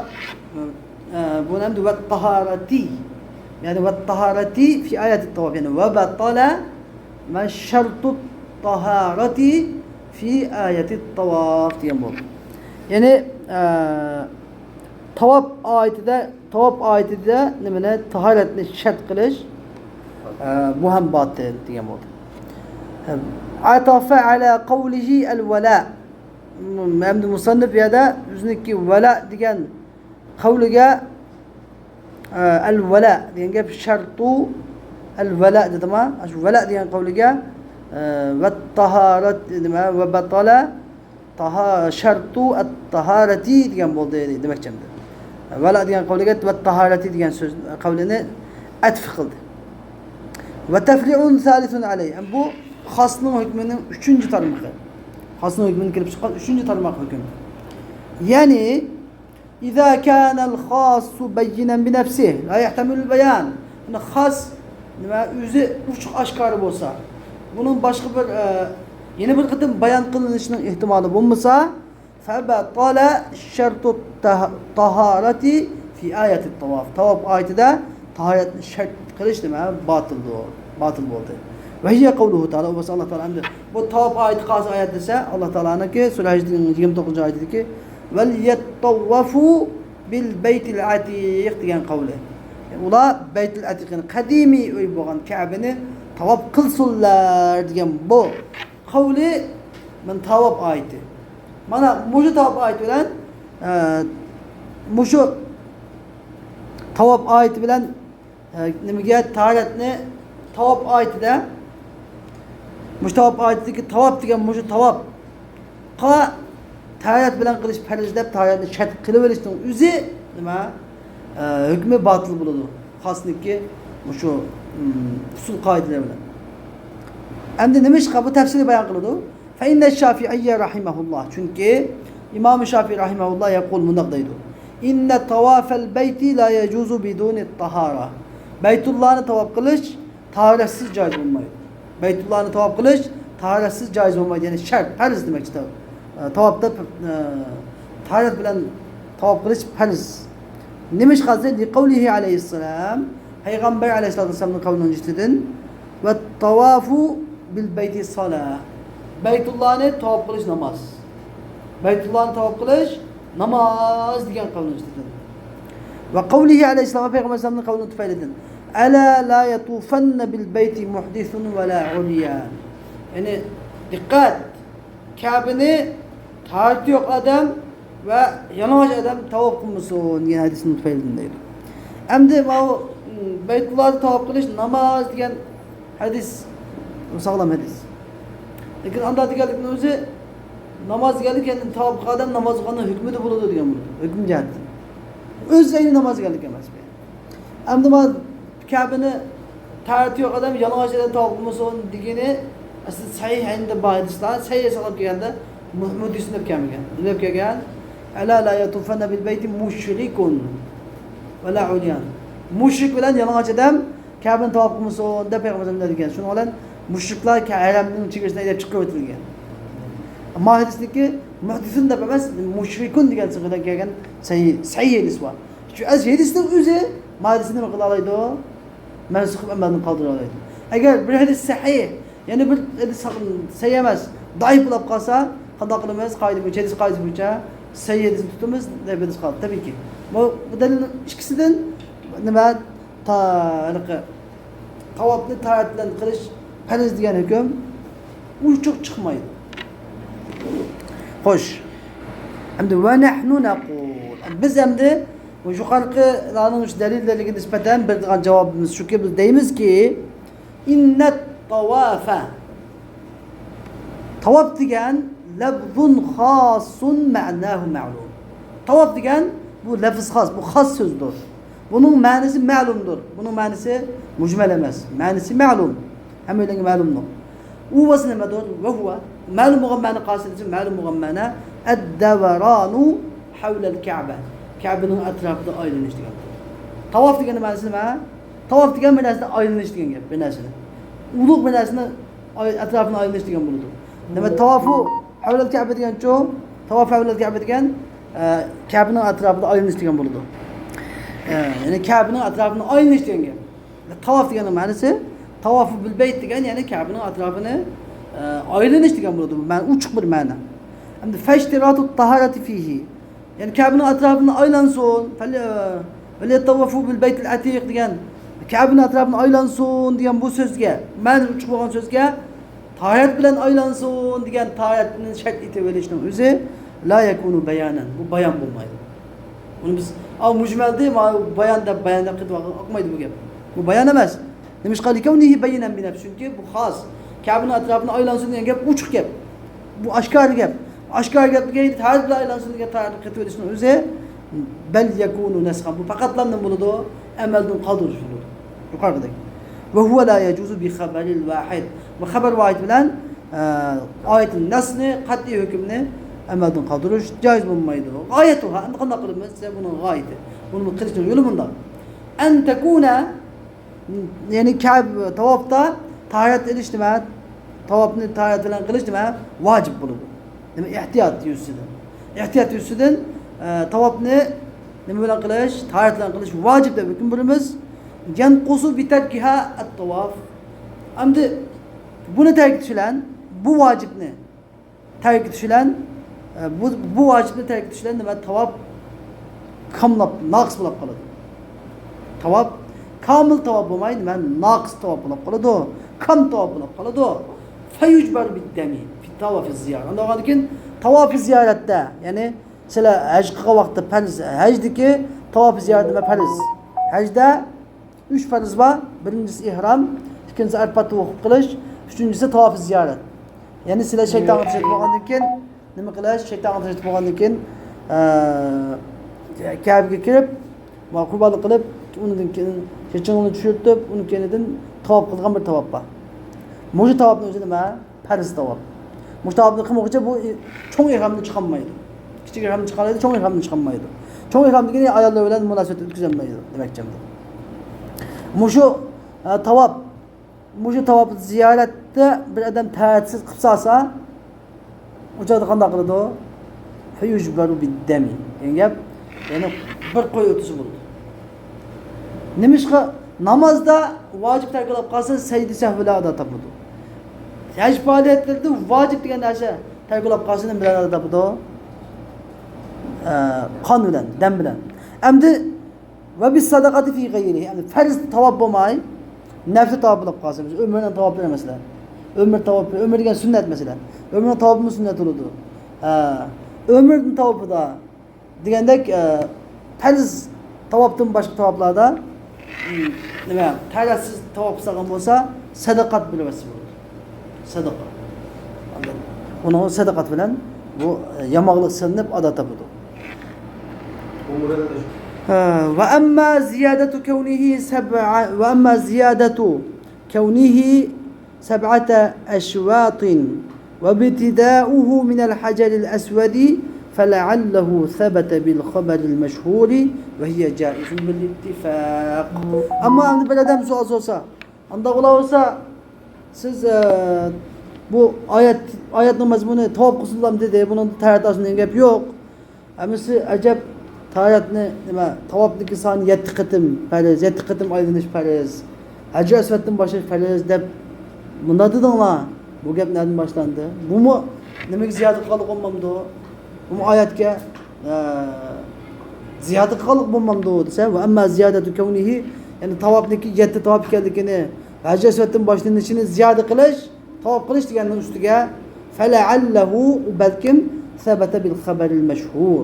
ئە، بۇ نەمدە ۋەت تاھارەتى. يەنى ۋەت تاھارەتى فى ئايەتىت تاۋاف. يەنى ۋە بەتالە مە شەرتۇت تاھارەتى فى ئايەتىت تاۋاف دېگەن بولدى. يەنى، ئە، تاۋاپ ئايىتىدە، تاۋاپ ئايىتىدە نېمىنى؟ تاھارەتنى شەرت قىلىش، ئە، بۇ ھەم باتىل دېگەن بولدى. ئەتافە ئەلە قەۋلىھى ئەل ۋەلا. ئەمدى مۇسەننىپ بۇ يەردە ئۆزىنىڭكى ۋەلا دېگەن قەۋلىگە، ئە، ئەل ۋەلا دېگەن گەپ شەرتۇ ئەل ۋەلا دېدىما؟ شۇ ۋەلا دېگەن قەۋلىگە، ئە، ۋە تاھارەت نېمە؟ ۋە بەتالە تاھا-، شەرتۇ ئەت تاھارەتى دېگەن بولدى دېمەكچى ئەمدى. ۋەلا دېگەن قەۋلىگە ۋە تاھارەتى دېگەن سۆز قەۋلىنى ئەتف قىلدى. ۋە تەفرىئۇن سالىسۇن ئەلەيھ. بۇ خاسنىڭ ھۆكمىنىڭ ئۈچىنچى تارمىقى. خاسنىڭ ھۆكمىدىن كېلىپ چىققان ئۈچىنچى تارماق ھۆكۈم. يەنى، ئىزا كانەل خاسسۇ بەييىنەن بىنەفسىھ لا يەھتەمىلۇل بەيان. يەنى خاس نېمە، ئۆزى ئوچۇق ئاشكارا بولسا، بۇنىڭ باشقا بىر، ئە، يەنە بىر قېتىم بايان قىلىنىشىنىڭ ئېھتىمالى بولمىسا، فەبەتالە شەرتۇت تاھ-، تاھارەتى فى ئايەتىت تاۋاف. تاۋاپ ئايىتىدە تاھارەتنى شەرت قىلىش نېمە؟ باتىلدۇر. باتىل بولدى. ۋە ھىيە قەۋلۇھۇ تائالا، ئۇ بولسا ئاللا تائالا ئەمدى بۇ تاۋاپ ئايىتى قايسى ئايەت دېسە، ئاللا تائالانىڭكى سۈرە ھەجدىن يىگىرمە توققۇزىنچى ئايىتىدىكى، ۋەليەتتەۋۋەفۇ بىل بەيتىل ئەتىق دېگەن قەۋلى. ئۇلار بەيتىل ئەتىق، يەنى قەدىمىي ئۆي بولغان كەبىنى تاۋاپ قىلسۇنلار دېگەن بۇ قەۋلى مانا تاۋاپ ئايىتى. مانا مۇشۇ تاۋاپ ئايىتى بىلەن، ئە، مۇشۇ تاۋاپ ئايىتى بىلەن، ئە، نېمىگە تاھارەتنى تاۋاپ ئايىتىدە، مۇشۇ تاۋاپ ئايىتىدىكى تاۋاپ دېگەن مۇشۇ تاۋاپقا تاھارەت بىلەن قىلىش پەرز دەپ تاھارەتنى شەرت قىلىۋېلىشنىڭ ئۆزى نېمە؟ ئە، ھۆكمى باتىل بولىدۇ. خاسنىڭكى مۇشۇ، ئىم، ئۇسۇل قائىدىلىرى بىلەن. ئەمدى نېمىشقا بۇ تەپسىلىي بايان قىلىدۇ؟ فإن الشافعي رحمه الله، چۈنكى ئىمام شافىئى رەھىمەھۇللا يەقۇل، مۇنداق دەيدۇ، إن طواف البيت لا يجوز بدون الطهارة. بەيتۇللانى تاۋاپ قىلىش تاھارەتسىز جايىز بولمايدۇ. بەيتۇللانى تاۋاپ قىلىش تاھارەتسىز جايىز بولمايدۇ، يەنى شەرت، پەرز دېمەكچى. تاۋاپتا، ئە، تاھارەت بىلەن تاۋاپ قىلىش پەرز. نېمىشقا دېسە، لقوله عليه السلام، پەيغەمبەر ئەلەيھىسسالاتۇ ۋەسسالامنىڭ قەۋلىنىڭ جىتىدىن، والطواف بالبيت صلاة، بەيتۇللانى تاۋاپ قىلىش ناماز. بەيتۇللانى تاۋاپ قىلىش ناماز دېگەن قەۋلىنىڭ جىتىدىن. ۋە قەۋلىھى ئەلەيھىسسالام، پەيغەمبەر ئەلەيھىسسالامنىڭ قەۋلىنىڭ تۈپەيلىدىن، ألا لا يطوفن بالبيت محدث ولا عريان. يەنى، دىققەت! كەبىنى تاھارىتى يوق ئادەم ۋە يالىڭاچ ئادەم تاۋاپ قىلمىسۇن دېگەن ھەدىسنىڭ تۈپەيلىدىن دەيدۇ. ئەمدى ماۋۇ، م، بەيتۇللادا تاۋاپ قىلىش ناماز دېگەن ھەدىس، ساغلام ھەدىس. لېكىن ئاندا دېگەنلىكنىڭ ئۆزى، ناماز دېگەنلىك، يەنى تاۋاپ قىلغان ئادەم ناماز قىلغاننىڭ ھۆكمىدە بولىدۇ دېگەن بولىدۇ. ھۆكۈم جەھەتتىن. ئۆز ئەينى ناماز دېگەنلىك ئەمەس بۇ. ئەمدى ما كەبىنى تەرتىپى يوق ئادەم يالىڭاچ ئادەم تاۋاپ قىلمىسۇن دېگىنى ئەسلى سەھىھ ئەينىدە بار ھەدىسلەر، سەھىھ ھېسابلاپ كەلگەندە مۇ-، مۇھدىسنى دەپ كەلمىگەن. نېمە دەپ كەلگەن؟ ألا لا يطوفن بالبيت مشرك ولا عريان. مۇشرىك بىلەن يالىڭاچ ئادەم كەبىنى تاۋاپ قىلمىسۇن دەپ پەيغەمبەر ئەلەيھىسسالام دېگەن. شۇنىڭ بىلەن مۇشرىكلار كە-، ھەرەمنىڭ چېگرىسىدىن ھەيدەپ چىقىرىۋېتىلگەن. ما ھەدىسنىڭكى مۇھدىسۇن دەپ ئەمەس، مۇشرىكۇن دېگەن سىغىدىن كەلگەن سەھىھ، سەھىھ ھەدىس بار. شۇ ئەز ھەدىسنىڭ ئۆزى ما ھەدىسنى نېمە قىلالايدۇ؟ مەنسۇخ قىلىپ ئەمەلدىن قالدۇرالايدۇ. ئەگەر بىر ھەدىس سەھىھ، يەنە بىر ھەدىس سەھىھ ئەمەس، زەئىپ بولۇپ قالسا، قانداق قىلىمىز؟ قائىدە بويىچە، ھەدىس قائىدىسى بويىچە سەھىھ ھەدىسنى تۇتىمىز، زەئىپ ھەدىس قالدى. تەبىئىيكى. بۇ، بۇ دەلىل ئىككىسىدىن نېمە؟ تا-، ھېلىقى تاۋاپنى تاھارەت بىلەن قىلىش پەرز دېگەن ھۆكۈم ئوچۇق چىقمايدۇ. خوش. ئەمدى ونحن نقول. بىز ئەمدى بۇ يۇقىرىقىلارنىڭ شۇ دەلىللىرىگە نىسبەتەن بېرىدىغان جاۋابىمىز شۇكى، بىز دەيمىزكى، إن الطواف. تاۋاپ دېگەن لفظ خاص معناه معلوم. تاۋاپ دېگەن بۇ لەفز خاس، بۇ خاس سۆزدۇر. بۇنىڭ مەنىسى مەلۇمدۇر. بۇنىڭ مەنىسى مۇجمەل ئەمەس. مەنىسى مەلۇم. ھەممەيلەنگە مەلۇمدۇر. ئۇ بولسا نېمىدۇر؟ وهو. مەلۇم بولغان مەنە قايسى دېسە، مەلۇم بولغان مەنە الدوران حول الكعبة. كەبىنىڭ ئەتراپىدا ئايلىنىش دېگەن. تاۋاپ دېگەننىڭ مەنىسى نېمە؟ تاۋاپ دېگەن بىر نەرسىدە ئايلىنىش دېگەن گەپ، بىر نەرسىدە. ئۇلۇغ بىر نەرسىنى ئاي-، ئەتراپىنى ئايلىنىش دېگەن بولىدۇ. دېمەك، تاۋافۇ ھەۋلەل كەبە دېگەنچۇ؟ تاۋاف ھەۋلەل كەبە دېگەن، ئە، كەبىنىڭ ئەتراپىدا ئايلىنىش دېگەن بولىدۇ. ئە، يەنى كەبىنىڭ ئەتراپىدا ئايلىنىش دېگەن گەپ. تاۋاف دېگەننىڭ مەنىسى، تاۋافۇ بىل بەيت دېگەن، يەنى كەبىنىڭ ئەتراپىنى، ئە، ئايلىنىش دېگەن بولىدۇ. بۇ مەن-، ئوچۇق بىر مەنە. ئەمدى فەشتىراتۇت تاھارەتى فىھى. يەنى كەبىنىڭ ئەتراپىنى ئايلانسۇن. فەل-، ئە، ۋەليەتتەۋۋەفۇ بىل بەيتىل ئەتىق دېگەن، كەبىنىڭ ئەتراپىنى ئايلانسۇن دېگەن بۇ سۆزگە، مەنىسى ئوچۇق بولغان سۆزگە، تاھارەت بىلەن ئايلانسۇن دېگەن تاھارەتنى شەرت ئېتىۋېلىشنىڭ ئۆزى لا يەكۇنۇ بەيانەن، بۇ بايان بولمايدۇ. بۇنى بىز، ئاۋۇ مۇجمەلدى، ماۋۇ بايان دەپ، بايان دەپ قېتىپ ئاقمايدۇ بۇ گەپ. بۇ بايان ئەمەس. نېمىشقا؟ لىكەۋنىھى بەينەن بىنەفسى، چۈنكى بۇ خاس. كەبىنىڭ ئەتراپىنى ئايلانسۇن دېگەن گەپ ئوچۇق گەپ. بۇ ئاشكارا گەپ. ئاشكارا گەپكە تاھارەت بىلەن ئايلانسۇن دېگەن تاھارەت قېتىۋېلىشنىڭ ئۆزى بەل يەكۇنۇ نەسخەن. بۇ پەقەتلا نېمە بولىدۇ؟ ئەمەلدىن قالدۇرۇش بولىدۇ. يۇقىرىقىدەك. ۋە ھۇۋە لا يەجۇزۇ بى خەبەرىل ۋاھىد. بۇ خەبەر ۋاھىد بىلەن، ئە، ئايەتنىڭ نەسنى، قەتئىي ھۆكۈمنى ئەمەلدىن قالدۇرۇش جايىز بولمايدۇ. غايەتۇھا، ئەمدى قانداق قىلىمىز دېسە، بۇنىڭ غايىتى. بۇنى قىلىشنىڭ يولى مۇنداق. ئەن تەكۇنە، يەنى كەب-، تاۋاپتا تاھارەت ئېلىش نېمە؟ تاۋاپنى تاھارەت بىلەن قىلىش نېمە؟ ۋاجىپ بولىدۇ. نېمە؟ ئېھتىيات يۈزىسىدىن. ئېھتىيات يۈزىسىدىن، ئە، تاۋاپنى نېمە بىلەن قىلىش؟ تاھارەت بىلەن قىلىش ۋاجىپ دەپ ھۆكۈم بېرىمىز. ينقص بتركها الطواف. ئەمدى بۇنى تەرك ئېتىش بىلەن، بۇ ۋاجىپنى تەرك ئېتىش بىلەن، ئە، بۇ، بۇ ۋاجىپنى تەرك ئېتىش بىلەن نېمە، تاۋاپ كاملاپ، ناقىس بولۇپ قالىدۇ. تاۋاپ، كامىل تاۋاپ بولماي، نېمە، ناقىس تاۋاپ بولۇپ قالىدۇ. كام تاۋاپ بولۇپ قالىدۇ. فيجبر بالدم في طواف الزيارة. ئاندىن كېيىن تاۋاپ زىيارەتتە، يەنى سىلەر ھەج قىلغان ۋاقىتتا پەرز، ھەجدىكى تاۋاپ زىيارەت نېمە، پەرز. ھەجدە ئۈچ پەرز بار. بىرىنچىسى ئېھرام، ئىككىنچىسى ئەرپات ۋۇقۇپ قىلىش، ئۈچىنچىسى تاۋاپ زىيارەت. يەنى سىلەر شەيتانغا تاش ئېتىپ بولغاندىن كېيىن نېمە قىلىش؟ شەيتانغا تاش ئېتىپ بولغاندىن كېيىن، ئە، كەبىگە كىرىپ، قۇربانلىق قىلىپ، ئۇنىڭدىن كېيىن چېچىڭنى چۈشۈرتۈپ، ئۇنىڭ كەينىدىن تاۋاپ قىلغان بىر تاۋاپ بار. مۇشۇ تاۋاپنىڭ ئۆزى نېمە؟ پەرز تاۋاپ. مۇشۇ تاۋاپنى قىلمىغۇچە بۇ چوڭ ئېھرامدىن چىقالمايدۇ. كىچىك ئېھرامدىن چىقالايدۇ، چوڭ ئېھرامدىن چىقالمايدۇ. چوڭ ئېھرام دېگىنى ئاياللار بىلەن مۇناسىۋەت ئۆتكۈزەلمەيدۇ دېمەكچى. مۇشۇ، ئە، تاۋاپ، مۇشۇ تاۋاپ زىيارەتتە بىر ئادەم تەھارەتسىز قىلىپ سالسا، ئۇ چاغدا قانداق قىلىدۇ؟ فيجبر بالدم دېگەن گەپ، يەنى بىر قوي ئۆتىسە بولىدۇ. نېمىشقا؟ نامازدا ۋاجىپ تەرك قىلىپ قالسا، سەجدە سەھۋ بىلەن ئادا تاپىدۇ. ھەج پائالىيەتلىرىدە ۋاجىپ دېگەن نەرسە تەرك قىلىپ قالسا، نېمە بىلەن ئادا تاپىدۇ؟ ئە، قان بىلەن، دەم بىلەن. ئەمدى، ۋە بىسسەدەقەتى فى غەيرىھى، يەنى پەرز تاۋاپ بولماي، نەپلى تاۋاپ بولۇپ قالسا، بىز ئۆمرىنىڭ تاۋاپلىرى مەسىلەن. ئۆمرە تاۋاپى، ئۆمرە دېگەن سۈننەت مەسىلەن. ئۆمرىنىڭ تاۋاپىمۇ سۈننەت بولىدۇ. ھە، ئۆمرىنىڭ تاۋاپىدا دېگەندەك، ئە، پەرز تاۋاپتىن باشقا تاۋاپلاردا، ئىم، نېمە، تەھارەتسىز تاۋاپ قىلسا بولسا، سەدىقات بېرىۋەتسە بولىدۇ. سەدىقە. ئۇنىڭ سەدىقات بىلەن بۇ، ئە، ياماقلىق سېلىنىپ ئادا تاپىدۇ. ھە، وأما زيادة كونه سبع، وأما زيادة كونه سبعة أشواط وابتداؤه من الحجر الأسود فلعله ثبت بالخبر المشهور وهي جائز بالاتفاق. ئەمما ئەمدى بىر ئادەم سوئال سورىسا، ئانداق بولسا، سىز، ئە، بۇ ئايەت، ئايەتنىڭ مەزمۇنى تاۋاپ قىلسىلا دېدى، بۇنىڭدا تەھارەت ئالسۇن دېگەن گەپ يوق. ھەممىسى ئەجەب، تاھارەتنى، نېمە، تاۋاپنىڭكى سانى يەتتە قېتىم پەرز، يەتتە قېتىم ئايلىنىش پەرز، ھەجرى ئەسۋەدتىن باشلاش پەرز دەپ مۇنداق دېدىڭلار. بۇ گەپ نەدىن باشلاندى؟ بۇمۇ نېمىگە زىيادە قىلغانلىق بولمامدۇ؟ بۇمۇ ئايەتكە، ئە، زىيادە قىلغانلىق بولمامدۇ دېسە، ۋە ئەمما زىيادەتۇ كەۋنىھى، يەنى تاۋاپنىڭكى يەتتە تاۋاپ ئىكەنلىكىنى، ھەجرى ئەسۋەدتىن باشلىنىشىنى زىيادە قىلىش، تاۋاپ قىلىش دېگەننىڭ ئۈستىگە، فەلەئەللەھۇ، ئۇ بەلكىم، سەبەتە بىل خەبەرىل مەشھۇر،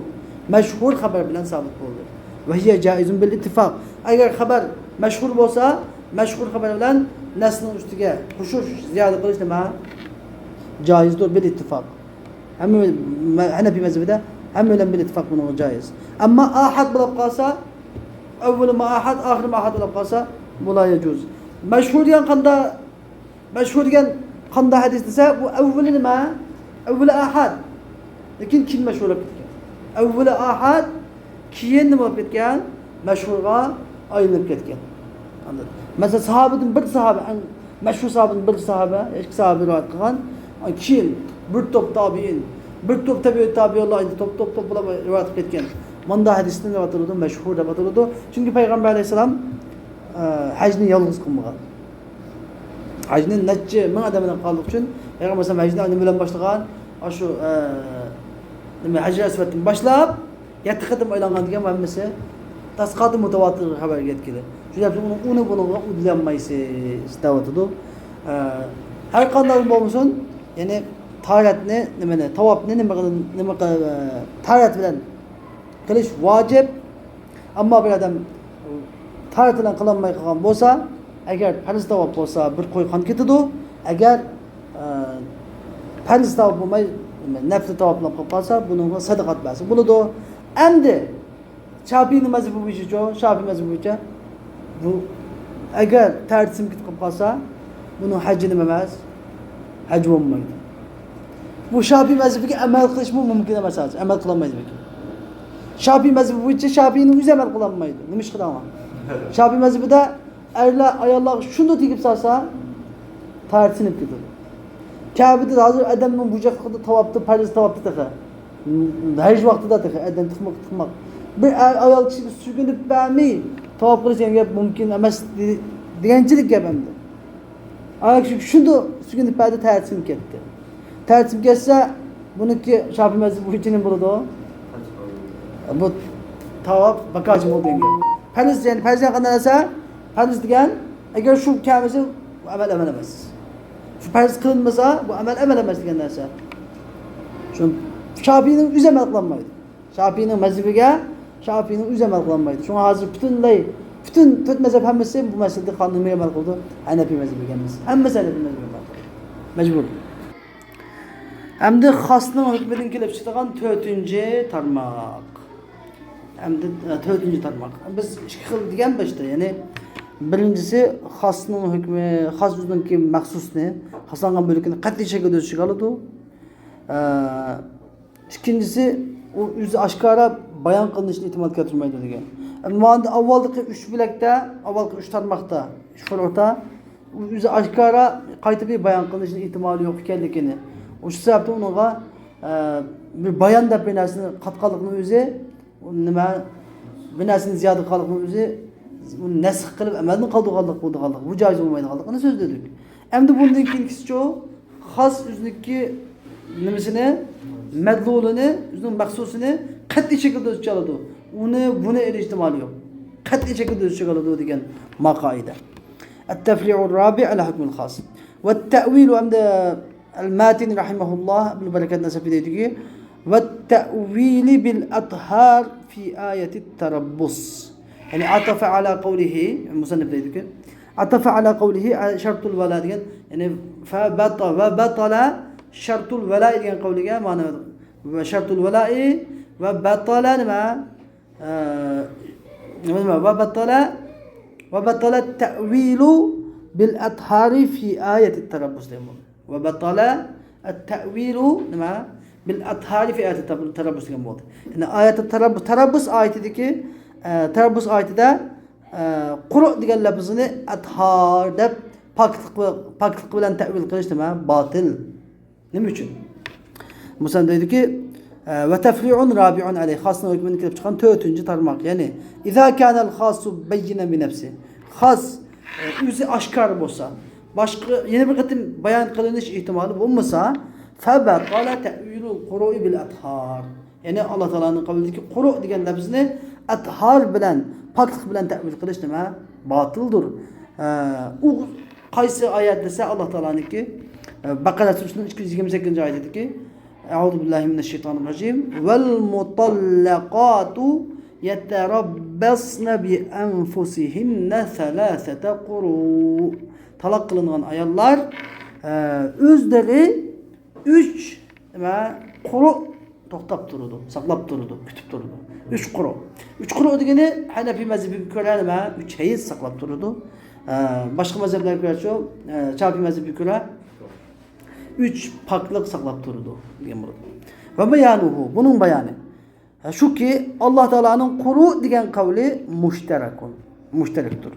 مەشھۇر خەبەر بىلەن سابىت بولدى. ۋە ھىيە جائىزۇن بىل ئىتتىفاق. ئەگەر خەبەر مەشھۇر بولسا، مەشھۇر خەبەر بىلەن نەسنىڭ ئۈستىگە قوشۇش، زىيادە قىلىش نېمە؟ جائىزدۇر بىل ئىتتىفاق. ھەممە مە-، ھەنەفىي مەزھىپىدە ھەممە بىلەن بىل ئىتتىپاق بۇنىڭغا جائىز. ئەمما ئاھاد بولۇپ قالسا، ئەۋۋىلى ما ئاھاد، ئاخىرى ما ئاھاد بولۇپ قالسا، بۇ لا يەجۇز. مەشھۇر دېگەن قاندا، مەشھۇر دېگەن قاندا ھەدىس دېسە، بۇ ئەۋۋىلى نېمە؟ ئەۋۋىلى ئاھاد. لېكىن كېيىن مەشھۇر بولۇپ كەتكەن. ئەۋۋىلى ئاھاد، كېيىن نېمە بولۇپ كەتكەن؟ مەشھۇرغا ئايلىنىپ كەتكەن. ئاندىن، مەسىلەن، ساھابىدىن بىر ساھابە، ئەڭ مەشھۇر ساھابىدىن بىر ساھابە، ئىككى ساھابە رىۋايەت قىلغان. كېيىن بىر توپ تابىئىن، بىر توپ تەبىئىي تابىئىنلار، ئەندى توپ، توپ، توپ بولۇپ رىۋايەت قىلىپ كەتكەن. ماندا ھەدىستىن دەپ ئاتىلىدۇ، مەشھۇر دەپ ئاتىلىدۇ. چۈنكى پەيغەمبەر ئەلەيھىسسالام، ئە، ھەجنى يالغۇز قىلمىغان. ھەجنى نەچچە مىڭ ئادەم بىلەن قىلغانلىقى ئۈچۈن پەيغەمبەر ئەلەيھىسسالام ھەجنى نېمە بىلەن باشلىغان؟ ئاشۇ، ئە، نېمە، ھەجرى ئەسۋەدتىن باشلاپ، يەتتە قېتىم ئايلانغان دېگەن ھەممىسى تاسقاتى مۇتەۋاتىر خەۋەرگە يەتكىلى. شۇ سەۋەبتىن ئۇنى، ئۇنى بۇنىڭغا ئۇدۇلىيالمايسىز دەۋاتىدۇ. ئە، ھەر قانداق بولمىسۇن، يەنى تاھارەتنى، نېمىنى، تاۋاپنى نېمە قىل-، نېمە قىل-، ئە، تاھارەت بىلەن قىلىش ۋاجىپ. ئەمما بىر ئادەم تاھارەت بىلەن قىلالماي قالغان بولسا، ئەگەر پەرز تاۋاپ بولسا، بىر قوي قان كېتىدۇ. ئەگەر، ئە، پەرز تاۋاپ بولماي، نەپلى تاۋاپ بىلەن قىلىپ قالسا، بۇنىڭغا سەدىقات بەرسە بولىدۇ. ئەمدى شافىئىنىڭ مەزھىپى بويىچىچۇ؟ شافىئى مەزھىپى بويىچە بۇ، ئەگەر تەرتىپ سىمكىت قىلىپ قالسا، بۇنىڭ ھەججى نېمە ئەمەس؟ ھەج بولمايدۇ. بۇ شافىئى مەزھىپىگە ئەمەل قىلىشمۇ مۇمكىن ئەمەس ھازىر. ئەمەل قىلالمايدۇ بەلكى. شافىئى مەزھىپى بويىچە شافىئىنىڭ ئۆزى ئەمەل قىلالمايدۇ. نېمە ئىش قىلىدۇ؟ شافىئى مەزھىپىدە ئەرلەر ئاياللارغا شۇنداق تېگىپ سالسا، تاھارىتى سىنىپ كېتىدۇ. كەبىدە ھازىر ئادەمنىڭ بۇ جاقلىقىدا تاۋاپتا، پەرز تاۋاپتا تېخى. ھەج ۋاقتىدا تېخى ئادەم تىقماق، تىقماق. بىر ئەر ئايال كىشىگە سۆكۈنۈپ بەرمەي، تاۋاپ قىلىش دېگەن گەپ مۇمكىن ئەمەس دې-، دېگەنچىلىك گەپ ئەمدى. ئاياق شۇ، شۇندۇق سۈكۈنە پەدە تەرتىم كەتتى. تەرتىم كەتسە، بۇنىڭكى شاپىئى مەزھىپى بويىچە نېمە بولىدۇ؟ بۇ تاۋاپ بىكارچىلىق بولدى دېگەن گەپ. پەرز، يەنى پەرز دېگەن قانداق نەرسە؟ پەرز دېگەن، ئەگەر شۇ كەلمىسە، بۇ ئەمەل ئەمەل ئەمەس. شۇ پەرز قىلىنمىسا، بۇ ئەمەل ئەمەل ئەمەس دېگەن نەرسە. شۇ شاپىئىنىڭ ئۆزى ئەمەل قىلالمايدۇ. شاپىئىنىڭ مەزھىپىگە شاپىئىنىڭ ئۆزى ئەمەل قىلالمايدۇ. شۇڭا ھازىر پۈتۈنلەي، پۈتۈن تۆت مەزھەپ ھەممىسى بۇ مەسىلىدە قانۇن نېمىگە ئەمەل قىلىدۇ؟ ھەنەپىي مەزھىپىگە ئەمەس. ھەممىسى ھەنەپىي مەزھىپىگە ئەمەل قىلىدۇ. مەجبۇر. ئەمدى خاسنىڭ ھۆكمىدىن كېلىپ چىقىدىغان تۆتىنچى تارماق. ئەمدى، ئە، تۆتىنچى تارماق. بىز ئىككى خىل دېگەن باشتا، يەنى بىرىنچىسى خاسنىڭ ھۆكمى، خاس ئۆزىنىڭكى مەخسۇسنى، خاسلانغان بۆلىكىنى قەتئىي شەكىلدە ئۆز ئىچىگە ئالىدۇ. ئە، ئىككىنچىسى، ئۇ ئۆزى ئاشكارا بايان قىلىنىشىنى ئېھتىمال كەلتۈرمەيدۇ دېگەن. ئەمما ئەمدى ئاۋۋالقى ئۈچ بۆلەكتە، ئاۋۋالقى ئۈچ تارماقتا، ئۈچ فۇرۇئتا ئۇ ئۆزى ئاشكارا قايتا بىر بايان قىلىنىشىنىڭ ئېھتىمالى يوق ئىكەنلىكىنى، ئۇ شۇ سەۋەبتىن ئۇنىڭغا، ئە، بىر بايان دەپ بىر نەرسىنى قاتقانلىقىنىڭ ئۆزى، ئۇ نېمە، بىر نەرسىنى زىيادە قىلغانلىقنىڭ ئۆزى، ئۇنى نەسخ قىلىپ ئەمەلدىن قالدۇرغانلىق بولىدىغانلىق، بۇ جايىز بولمايدىغانلىقىنى سۆزلىدۇق. ئەمدى بۇندىن كېيىنكىسىچۇ؟ خاس ئۆزىنىڭكى نېمىسىنى، مەدلۇلىنى، ئۆزىنىڭ مەخسۇسىنى قەتئىي شەكىلدە ئۆز ئىچىگە ئالىدۇ. ئۇنى، بۇنى ئېلىش ئېھتىمالى يوق. قەتئىي شەكىلدە ئۆز ئىچىگە ئالىدۇ دېگەن ما قائىدە. التفريع الرابع على حكم الخاص. والتأويل، ئەمدى ئەل-ماتىنى رەھىمەھۇللاھ، ئىبن بەرەكەت نەسەفى دەيدۇكى، والتأويل بالأطهار في آية التربص. يەنى عطف على قوله، مۇسەننىپ دەيدۇكى، عطف على قوله شرط الولاء دېگەن، يەنى فبط-، وبطل شرط الولاء دېگەن قەۋلىگە مانا شرط الولاء وبطل نېمە؟ ئە، نېمە؟ وبطل، وبطل التأويل بالأطهار في آية التربص دېگەن بولدى. وبطل التأويل نېمە؟ بالأطهار في آية التربص دېگەن بولدى. يەنى ئايەت تەرەببۇس، تەرەببۇس ئايىتىدىكى، ئە، تەرەببۇس ئايىتىدە، ئە، قۇرۇ دېگەن لەپزىنى ئەتھار دەپ پاكلىق، پاكلىق بىلەن تەئۋىل قىلىش نېمە؟ باتىل. نېمە ئۈچۈن؟ مۇسەننىپ دەيدۇكى، ئە، وتفريع رابع عليه، خاسنىڭ ھۆكمىدىن كېلىپ چىققان تۆتىنچى تارماق. يەنى، إذا كان الخاص بينا بنفسه. خاس، ئە، ئۆزى ئاشكارا بولسا، باشقا يەنە بىر قېتىم بايان قىلىنىش ئېھتىمالى بولمىسا، فبطل تأويل القروء بالأطهار. يەنى ئاللا تائالانىڭ قەۋلىدىكى قۇرۇ دېگەن لەپزىنى ئەتھار بىلەن، پاكلىق بىلەن تەئۋىل قىلىش نېمە؟ باتىلدۇر. ئە، ئۇ قايسى ئايەت دېسە، ئاللا تائالانىڭكى، ئە، بەقەرە سۈرىسىنىڭ ئىككى يۈز يىگىرمە سەككىزىنچى ئايىتىدىكى، أعوذ بالله من الشيطان الرجيم. والمطلقات يتربصن بأنفسهن ثلاثة قروء. تالاق قىلىنغان ئاياللار، ئە، ئۆزلىرى ئۈچ نېمە، قۇرۇ توختاپ تۇرىدۇ، ساقلاپ تۇرىدۇ، كۈتۈپ تۇرىدۇ. ئۈچ قۇرۇ. ئۈچ قۇرۇ دېگىنى ھەنەفىي مەزھىپىگە كۆرە نېمە، ئۈچ ھەيز ساقلاپ تۇرىدۇ. ئە، باشقا مەزھەپلەرگە كۆرە شۇ، ئە، شافىئىي مەزھىپىگە كۆرە ئۈچ پاكلىق ساقلاپ تۇرىدۇ دېگەن بولىدۇ. وبيانه، بۇنىڭ بايانى. شۇكى، ئاللا تائالانىڭ قۇرۇ دېگەن قەۋلى مۇشتەرەكۇن، مۇشتەرەكتۇر.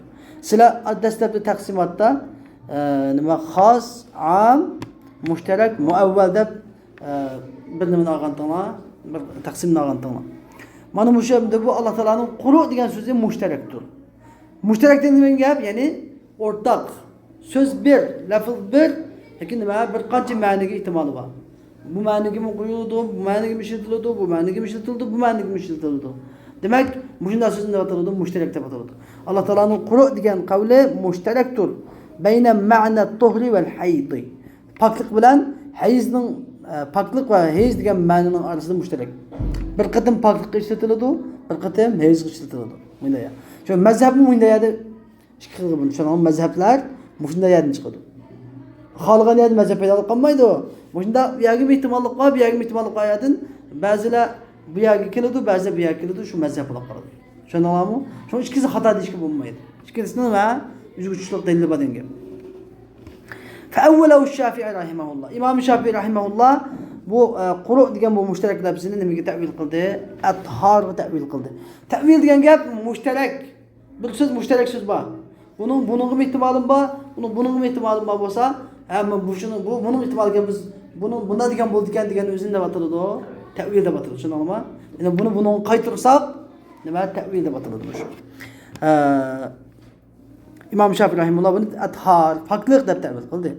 سىلەر دەسلەپتە تەقسىماتتا، ئە، نېمە، خاس، ئام، مۇشتەرەك، مۇئەۋۋەل دەپ، ئە، بىر نېمىنى ئالغانتىڭلار، بىر تەقسىمنى ئالغانتىڭلار. مانا مۇشۇ يەردە بۇ ئاللا تائالانىڭ قۇرۇ دېگەن سۆزى مۇشتەرەكتۇر. مۇشتەرەك دېگەن نېمە گەپ؟ يەنى ئورتاق. سۆز بىر، لەپز بىر، لېكىن نېمە؟ بىر قانچە مەنىگە ئېھتىمالى بار. بۇ مەنىگىمۇ قويۇلىدۇ، بۇ مەنىگىمۇ ئىشلىتىلىدۇ، بۇ مەنىگىمۇ ئىشلىتىلىدۇ، بۇ مەنىگىمۇ ئىشلىتىلىدۇ. دېمەك، مۇشۇنداق سۆزنى دەپ ئاتىلىدۇ، مۇشتەرەك دەپ ئاتىلىدۇ. ئاللا تائالانىڭ قۇرۇ دېگەن قەۋلى مۇشتەرەكتۇر. بين معنى الطهر والحيض. پاكلىق بىلەن ھەيزنىڭ، ئە، پاكلىق ۋە ھەيز دېگەن مەنىنىڭ ئارىسىدا مۇشتەرەك. بىر قېتىم پاكلىققا ئىشلىتىلىدۇ، بىر قېتىم ھەيزگە ئىشلىتىلىدۇ. مۇنداق يا. شۇ مەزھەپمۇ مۇنداق يەردە ئىككى خىلغا بۆلۈنۈپ، شۇنىڭ مەزھەپلەر مۇشۇنداق يەردىن چىقىدۇ. خالىغان يەردە مەزھەپ پەيدا بولۇپ قالمايدۇ. مۇشۇنداق بۇ يەرگىمۇ ئېھتىماللىق بار، بۇ يەرگىمۇ ئېھتىماللىق بار يەردىن بەزىلەر بۇ يەرگە كېلىدۇ، بەزىلەر بۇ يەرگە كېلىدۇ، شۇ مەزھەپ بولۇپ قالىدۇ. چۈشەندىڭلارمۇ؟ شۇنىڭ ئىككىسى خاتا دېيىشكە بولمايدۇ. ئىككىلىسىنىڭ ۋە ئۆزگىچىلىك دەلىلى بار دېگەن گەپ. فأوله الشافعي رحمه الله. ئىمام شافىئى رەھىمەھۇللا بۇ، ئە، قۇرۇ دېگەن بۇ مۇشتەرەك لەپزىنى نېمىگە تەئۋىل قىلدى؟ ئەتھارغا تەئۋىل قىلدى. تەئۋىل دېگەن گەپ مۇشتەرەك. بىر سۆز، مۇشتەرەك سۆز بار. بۇنىڭ، بۇنىڭغىمۇ ئېھتىمالىم بار، بۇنىڭ، بۇنىڭغىمۇ ئېھتىمالىم بار بولسا، ھە، مەن بۇ شۇنىڭ، بۇ، بۇنىڭ ئېھتىمالى ئىكەن، بىز بۇنىڭ، بۇنداق دېگەن بولىدىكەن دېگەن ئۆزىنى نېمە ئاتىلىدۇ؟ تەئۋىل دەپ ئاتىلىدۇ. چۈشەندىڭلارمۇ؟ يەنى بۇنى، بۇنىڭغا قايتۇرساق، نېمە؟ تەئۋىل دەپ ئاتىلىدۇ مۇشۇ. ئە، ئىمام شافىئى رەھىمەھۇللا بۇنى ئەتھار، پاكلىق دەپ تەۋىل قىلدى.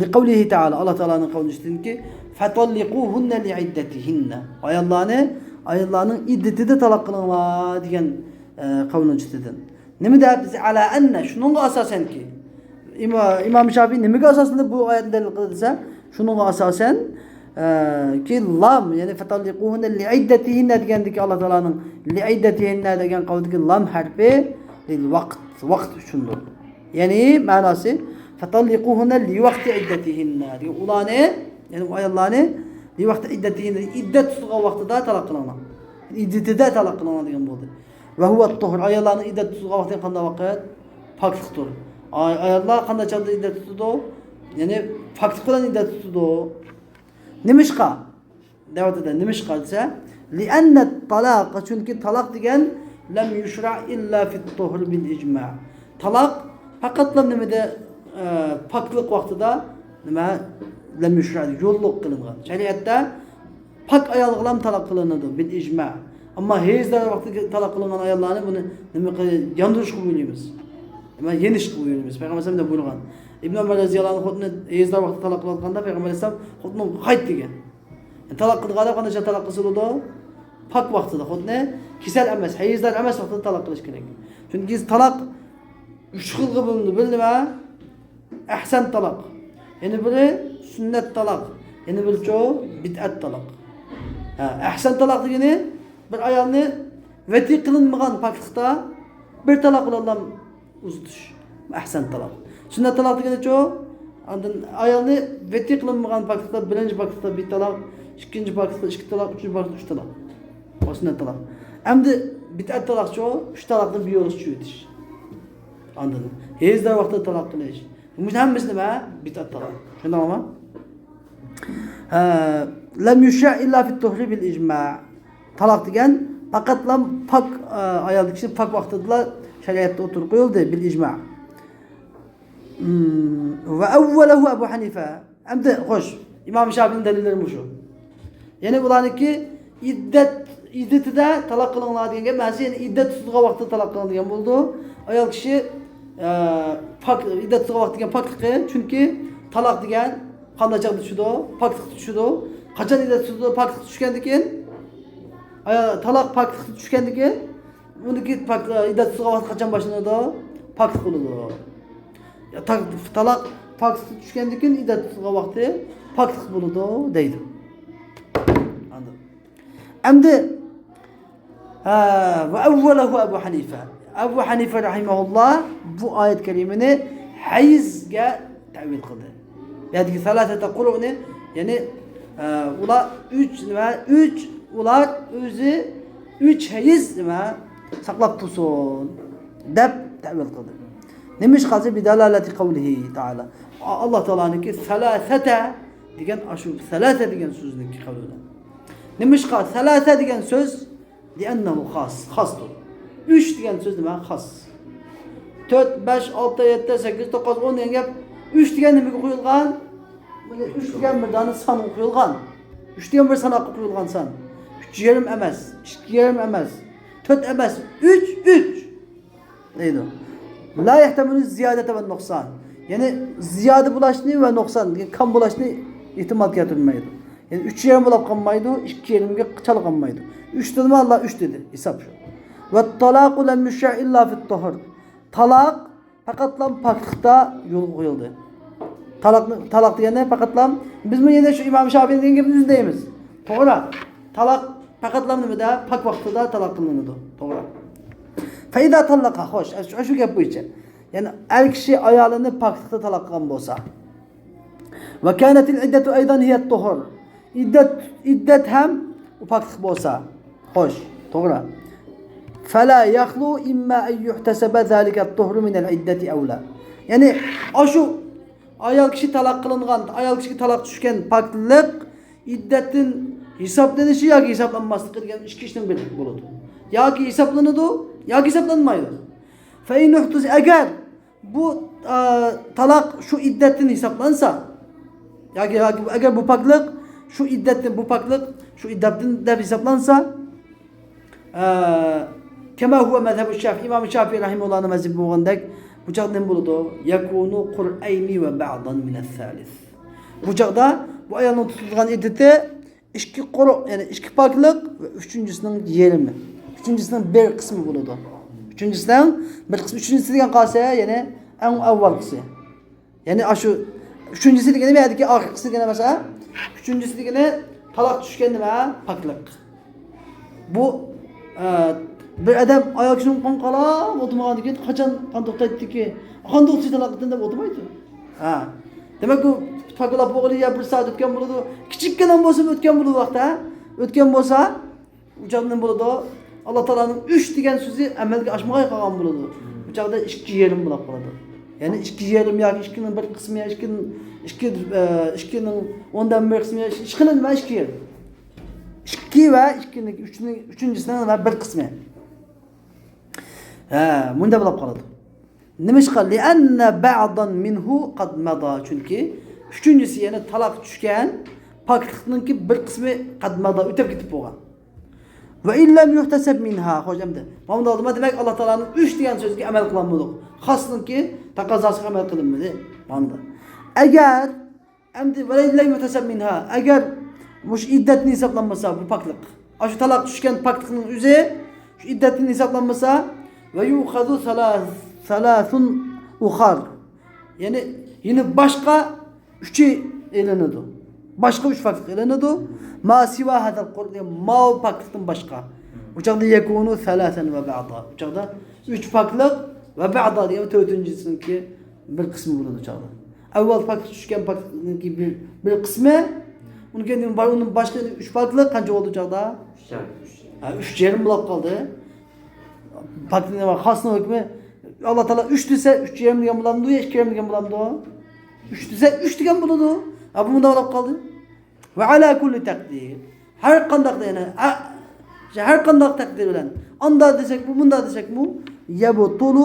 لىقەۋلىھى تائالا، ئاللا تائالانىڭ قەۋلىدىنكى، فەتاللىقۇھۇننە لىئىددەتىھىننە. ئاياللارنى، ئاياللارنىڭ ئىددىتىدە تالاق قىلىڭلار دېگەن، ئە، قەۋلىنىڭ ئۈستىدىن. نېمە دەپ دېسە، ئەلا ئەننە، شۇنىڭغا ئاساسەنكى. ئىما-، ئىمام شافىئى نېمىگە ئاساسەن بۇ ئايەتنى دەلىل قىلدى دېسە، شۇنىڭغا ئاساسەن، ئە، كى لام، يەنى فەتاللىقۇھۇننە لىئىددەتىھىننە دېگەندىكى ئاللا تائالانىڭ لىئىددەتىھىننە دېگەن قەۋلىدىكى لام ھەرپى لىل ۋاقىت، ۋاقىت ئۈچۈندۇر. يەنى مەناسى، فەتاللىقۇھۇننە لىۋاقتى ئىددەتىھىننە دېگەن ئۇلارنى، يەنى ئۇ ئاياللارنى لىۋاقتى ئىددەتىھىننە، ئىددەت تۇتقان ۋاقتىدا تالاق قىلىڭلار. ئىددىتىدە تالاق قىلىڭلار دېگەن بولدى. ۋە ھۇۋە تۇھۇر. ئاياللارنىڭ ئىددەت تۇتىدىغان ۋاقتى قانداق ۋاقىت؟ پاكلىقتۇر. ئاي-، ئاياللار قانداق چاغدا ئىددەت تۇتىدۇ؟ يەنى پاكلىق بىلەن ئىددەت تۇتىدۇ. نېمىشقا؟ دەۋاتىدۇ. نېمىشقا دېسە، لىئەننە تالاق، چۈنكى تالاق دېگەن لەم يۇشرا ئىللا فىت تۇھر بىل ئىجما. تالاق پەقەتلا نېمىدە، ئە، پاكلىق ۋاقتىدا نېمە؟ لەم يۇشرا، يوللۇق قىلىنغان. شەرىئەتتە پاك ئايالغىلا تالاق قىلىنىدۇ، بىل ئىجما. ئەمما ھەيزدار ۋاقتىدا تالاق قىلىنغان ئاياللارنى بۇنى نېمە قىل-، ياندۇرۇشقا بۇيرۇيمىز. نېمە، يېنىشقا بۇيرۇيمىز. پەيغەمبەر ئەلەيھىسسالام بۇيرۇغان. ئىبن ئۆمەر رەزىياللاھۇ ئەنھۇ خوتۇنى ھەيزدار ۋاقتىدا تالاق قىلىۋاتقاندا پەيغەمبەر ئەلەيھىسسالام خوتۇنۇڭغا قايت دېگەن. يەنى تالاق قىلىدىغان ئادەم قانداق تالاق قىلسا بولىدۇ؟ پاك ۋاقتىدا خوتۇنى، كېسەل ئەمەس، ھەيزدار ئەمەس ۋاقتىدا تالاق قىلىش كېرەك. چۈنكى تالاق ئۈچ خىلغا بۆلۈنىدۇ. بىر نېمە؟ ئەھسەن تالاق. يەنە بىرى سۈننەت تالاق. يەنە بىرىچۇ بىدئەت تالاق. ھە، ئەھسەن تالاق دېگىنى بىر ئايالنى ۋەتى قىلىنمىغان پاكلىقتا بىر تالاق بىلەنلا ئۇزىتىش. ئەھسەن تالاق. سۈننەت تالاق دېگىنىچۇ؟ ئاندىن ئايالنى ۋەتى قىلىنمىغان پاكلىقتا، بىرىنچى پاكلىقتا بىر تالاق، ئىككىنچى پاكلىقتا ئىككى تالاق، ئۈچىنچى پاكلىقتا ئۈچ تالاق. بۇ سۈننەت تالاق. ئەمدى بىدئەت تالاقچۇ؟ ئۈچ تالاقنى بىر يولغا چۈشۈۋېتىش. ئاندىن ھەيزدار ۋاقتىدا تالاق قىلىش. بۇ ھەممىسى نېمە؟ بىدئەت تالاق. چۈشەندىڭلارمۇ؟ ھە، لەم يۇشرا ئىللا فىت تۇھرى بىل ئىجما. تالاق دېگەن پەقەتلا پاك، ئە، ئايال كىشى پاك ۋاقتىدىلا شەرىئەتتە ئوتتۇرىغا قويۇلدى، بىل ئىجما. مم، ۋە ئەۋۋەلەھۇ ئەبۇ ھەنىفە. ئەمدى خوش، ئىمام شافىئىنىڭ دەلىللىرى مۇشۇ. يەنى ئۇلارنىڭكى ئىددەت، ئىددىتىدە تالاق قىلىڭلار دېگەن گەپ، مەنىسى يەنى ئىددەت تۇتىدىغان ۋاقتىدا تالاق قىلىڭ دېگەن بولىدۇ. ئايال كىشى، ئە، پاك، ئىددەت تۇتىدىغان ۋاقىت دېگەن پاكلىقى، چۈنكى تالاق دېگەن قانداق چاغدا چۈشىدۇ؟ پاكلىقتا چۈشىدۇ. قاچان ئىددەت تۇتىدۇ؟ پاكلىقتا چۈشكەندىن كېيىن، ئايال، تالاق پاكلىقتا چۈشكەندىن كېيىن، ئۇنىڭكى پاك-، ئىددەت تۇتىدىغان ۋاقتى قاچان باشلىنىدۇ؟ پاكلىق بولىدۇ. يا، تا-، تالاق پاكلىقتا چۈشكەندىن كېيىن ئىددەت تۇتىدىغان ۋاقتى پاكلىق بولىدۇ دەيدۇ. ئاندىن. ئەمدى، ھە، ۋە ئەۋۋەلەھۇ ئەبۇ ھەنىفە. ئەبۇ ھەنىفە رەھىمەھۇللا بۇ ئايەت كەرىمىنى ھەيزگە تەۋىل قىلدى. بۇ يەردىكى سەلاسەتە قۇرۇنى، يەنى، ئە، ئۇلار ئۈچ، نېمە، ئۈچ، ئۇلار ئۆزى ئۈچ ھەيز، نېمە، ساقلاپ تۇرسۇن دەپ تەۋىل قىلدى. نېمىشقا دېسە، بىدالالەتى قەۋلىھى تائالا. ئاللا تائالانىڭكى سەلاسەتە دېگەن، ئاشۇ سەلاسە دېگەن سۆزنىڭكى قەۋلىدە. نېمىشقا سەلاسە دېگەن سۆز؟ لىئەننەھۇ خاس، خاستۇر. ئۈچ دېگەن سۆز نېمە؟ خاس. تۆت، بەش، ئالتە، يەتتە، سەككىز، توققۇز، ئون دېگەن گەپ. ئۈچ دېگەن نېمىگە قويۇلغان؟ ئۈچ دېگەن بىر دانە سانغا قويۇلغان. ئۈچ دېگەن بىر ساناققا قويۇلغان سان. ئۈچ يېرىم ئەمەس، ئىككى يېرىم ئەمەس، تۆت ئەمەس، ئۈچ، ئۈچ. دەيدۇ. لا يەھتەمىلۇ زىيادەتە ۋە نۇقسان. يەنى زىيادە بولۇشنى ۋە نۇقسان، كام بولۇشنى ئېھتىمال كەلتۈرمەيدۇ. يەنى ئۈچ يېرىم بولاپ قالمايدۇ، ئىككى يېرىمگە چالا قالمايدۇ. ئۈچ دېدىمۇ، ئاللا ئۈچ دېدى. ھېساب شۇ. ۋەتتالاقۇ لەم يۇشرە ئىللا فىت تۇھۇر. تالاق پەقەتلا پاكلىقتا يولغا قويۇلدى. تالاقنى، تالاق دېگەندە پەقەتلا، بىزمۇ يەنە شۇ ئىمام شافىئى دېگەن گەپنى ئۆزىنى دەيمىز. توغرا. تالاق پەقەتلا نېمىدە؟ پاك ۋاقتىدا تالاق قىلىنىدۇ. توغرا. فەئىزا تاللەقە، خوش، شۇ، شۇ گەپ بويىچە. يەنى ئەر كىشى ئايالىنى پاكلىقتا تالاق قىلغان بولسا. ۋە كانەتىل ئىددەتۇ ئەيزەن ھىيەت تۇھۇر. ئىددەت، ئىددەت ھەم ئۇ پاكلىق بولسا. خوش، توغرا. فەلا يەخلۇ ئىمما ئەن يۇھتەسەبە زالىكەت تۇھرۇ مىنەل ئىددەتى ئەۋلا. يەنى، ئاشۇ ئايال كىشى تالاق قىلىنغان، ئايال كىشىگە تالاق چۈشكەن پاكلىق ئىددەتتىن ھېسابلىنىشى ياكى ھېسابلانماسلىقى دېگەن ئىككى ئىشنىڭ بىرى بولىدۇ. ياكى ھېسابلىنىدۇ، ياكى ھېسابلانمايدۇ. فەئىن ئۇھتۇز، ئەگەر بۇ، ئا، تالاق شۇ ئىددەتتىن ھېسابلانسا، ياكى، ياكى ئەگەر بۇ پاكلىق شۇ ئىددەتتىن، بۇ پاكلىق شۇ ئىددەتتىن دەپ ھېسابلانسا، ئا، كما هو مذهب الشافعي، ئىمام شافىئى رەھىمەھۇللاھنىڭ مەزھىپى بولغاندەك، بۇ چاغدا نېمە بولىدۇ؟ يكون قرئين وبعضا من الثالث. بۇ چاغدا بۇ ئايالنىڭ تۇتۇلغان ئىددىتى ئىككى قۇرۇ، يەنى ئىككى پاكلىق ۋە ئۈچىنچىسىنىڭ يېرىمى. ئۈچىنچىسىنىڭ بىر قىسمى بولىدۇ. ئۈچىنچىسىنىڭ بىر قىسمى، ئۈچىنچىسى دېگەن قالسا، يەنى ئەڭ ئاۋۋالقىسى. يەنى ئاشۇ ئۈچىنچىسى دېگىنى، بۇ يەردىكى ئاخىرقىسى دېگىنى ئەمەس، ھە؟ ئۈچىنچىسى دېگىنى تالاق چۈشكەن نېمە؟ پاكلىق. بۇ، ئە، بىر ئادەم ئايال كىشىنىڭ قان قالاپ ئولتۇرمىغاندىن كېيىن قاچان قان توختايدىكى، قان توختىسا تالاق ئېتىم دەپ ئولتۇرمايدۇ. ھە. دېمەك، ئۇ پاكلاپ بولغىلى يا بىر سائەت ئۆتكەن بولىدۇ، كىچىككىنە بولسىمۇ ئۆتكەن بولىدۇ ۋاقىت، ھە؟ ئۆتكەن بولسا، ئۇ چاغدا نېمە بولىدۇ؟ ئاللا تائالانىڭ ئۈچ دېگەن سۆزى ئەمەلگە ئاشمىغاي قالغان بولىدۇ. ئۇ چاغدا ئىككى يېرىم بولاپ قالىدۇ. يەنى ئىككى يېرىم ياكى ئىككىنىڭ بىر قىسمى يا ئىككىنىڭ، ئىككى، ئە، ئىككىنىڭ ئوندىن بىر قىسمى يا ئىككى، ئىككى يېرىم. ئىككى ۋە ئىككىنىڭ، ئۈچنىڭ، ئۈچىنچىسىنىڭ نېمە؟ بىر قىسمى. ھە، مۇنداق بولاپ قالىدۇ. نېمىشقا؟ لأن بعضا منه قد مضى. چۈنكى ئۈچىنچىسى، يەنى تالاق چۈشكەن پاكلىقنىڭكى بىر قىسمى قد مضى، ئۆتۈپ كېتىپ بولغان. وإن لم يحتسب منها. خوش، ئەمدى مانا بۇنداق دېمەك، ئاللا تائالانىڭ ئۈچ دېگەن سۆزىگە ئەمەل قىلالمىدۇق. خاسنىڭكى تەقەززاسىغا ئەمەل قىلىنمىدى. مانا. ئەگەر ئەمدى، ولئن لم يحتسب منها، ئەگەر مۇشۇ ئىددەتنى ھېسابلانمىسا، بۇ پاكلىق، ئاشۇ تالاق چۈشكەن پاكلىقنىڭ ئۆزى شۇ ئىددەتنى ھېسابلانمىسا، ويؤخذ ثلاث، ثلاث أخر، يەنى يەنە باشقا ئۈچى ئېلىنىدۇ. باشقا ئۈچ پاكلىق ئېلىنىدۇ. ما سوى هذا القرء، ماۋۇ پاكلىقتىن باشقا. ئۇ چاغدا يكون ثلاثا وبعضا. ئۇ چاغدا ئۈچ پاكلىق ۋە بەئزا دېگەن تۆتىنچىسىنىڭكى بىر قىسمى بولىدۇ چاغدا. ئەۋۋەل پاكلىق چۈشكەن پاكلىقنىڭكى بىر، بىر قىسمى. ئۇنىڭ كېيىن بار، ئۇنىڭ باشقا ئۈچ پاكلىق قانچە بولدى چاغدا؟ ھە، ئۈچ يېرىم بولاپ قالدى. پاكلىق نېمە؟ خاسنىڭ ھۆكمى. ئاللا تائالا ئۈچ دېسە، ئۈچ يېرىم دېگەن بولامدۇ يا ئىككى يېرىم دېگەن بولامدۇ؟ ئۈچ دېسە، ئۈچ دېگەن بولىدۇ. ھە، بۇ مۇنداق بولاپ قالدى. وعلى كل تقدير. ھەر قانداق، يەنى، ھە، ھەر قانداق تەقدىر بىلەن، ئاندا دېسەكمۇ، مۇندا دېسەكمۇ، يبطل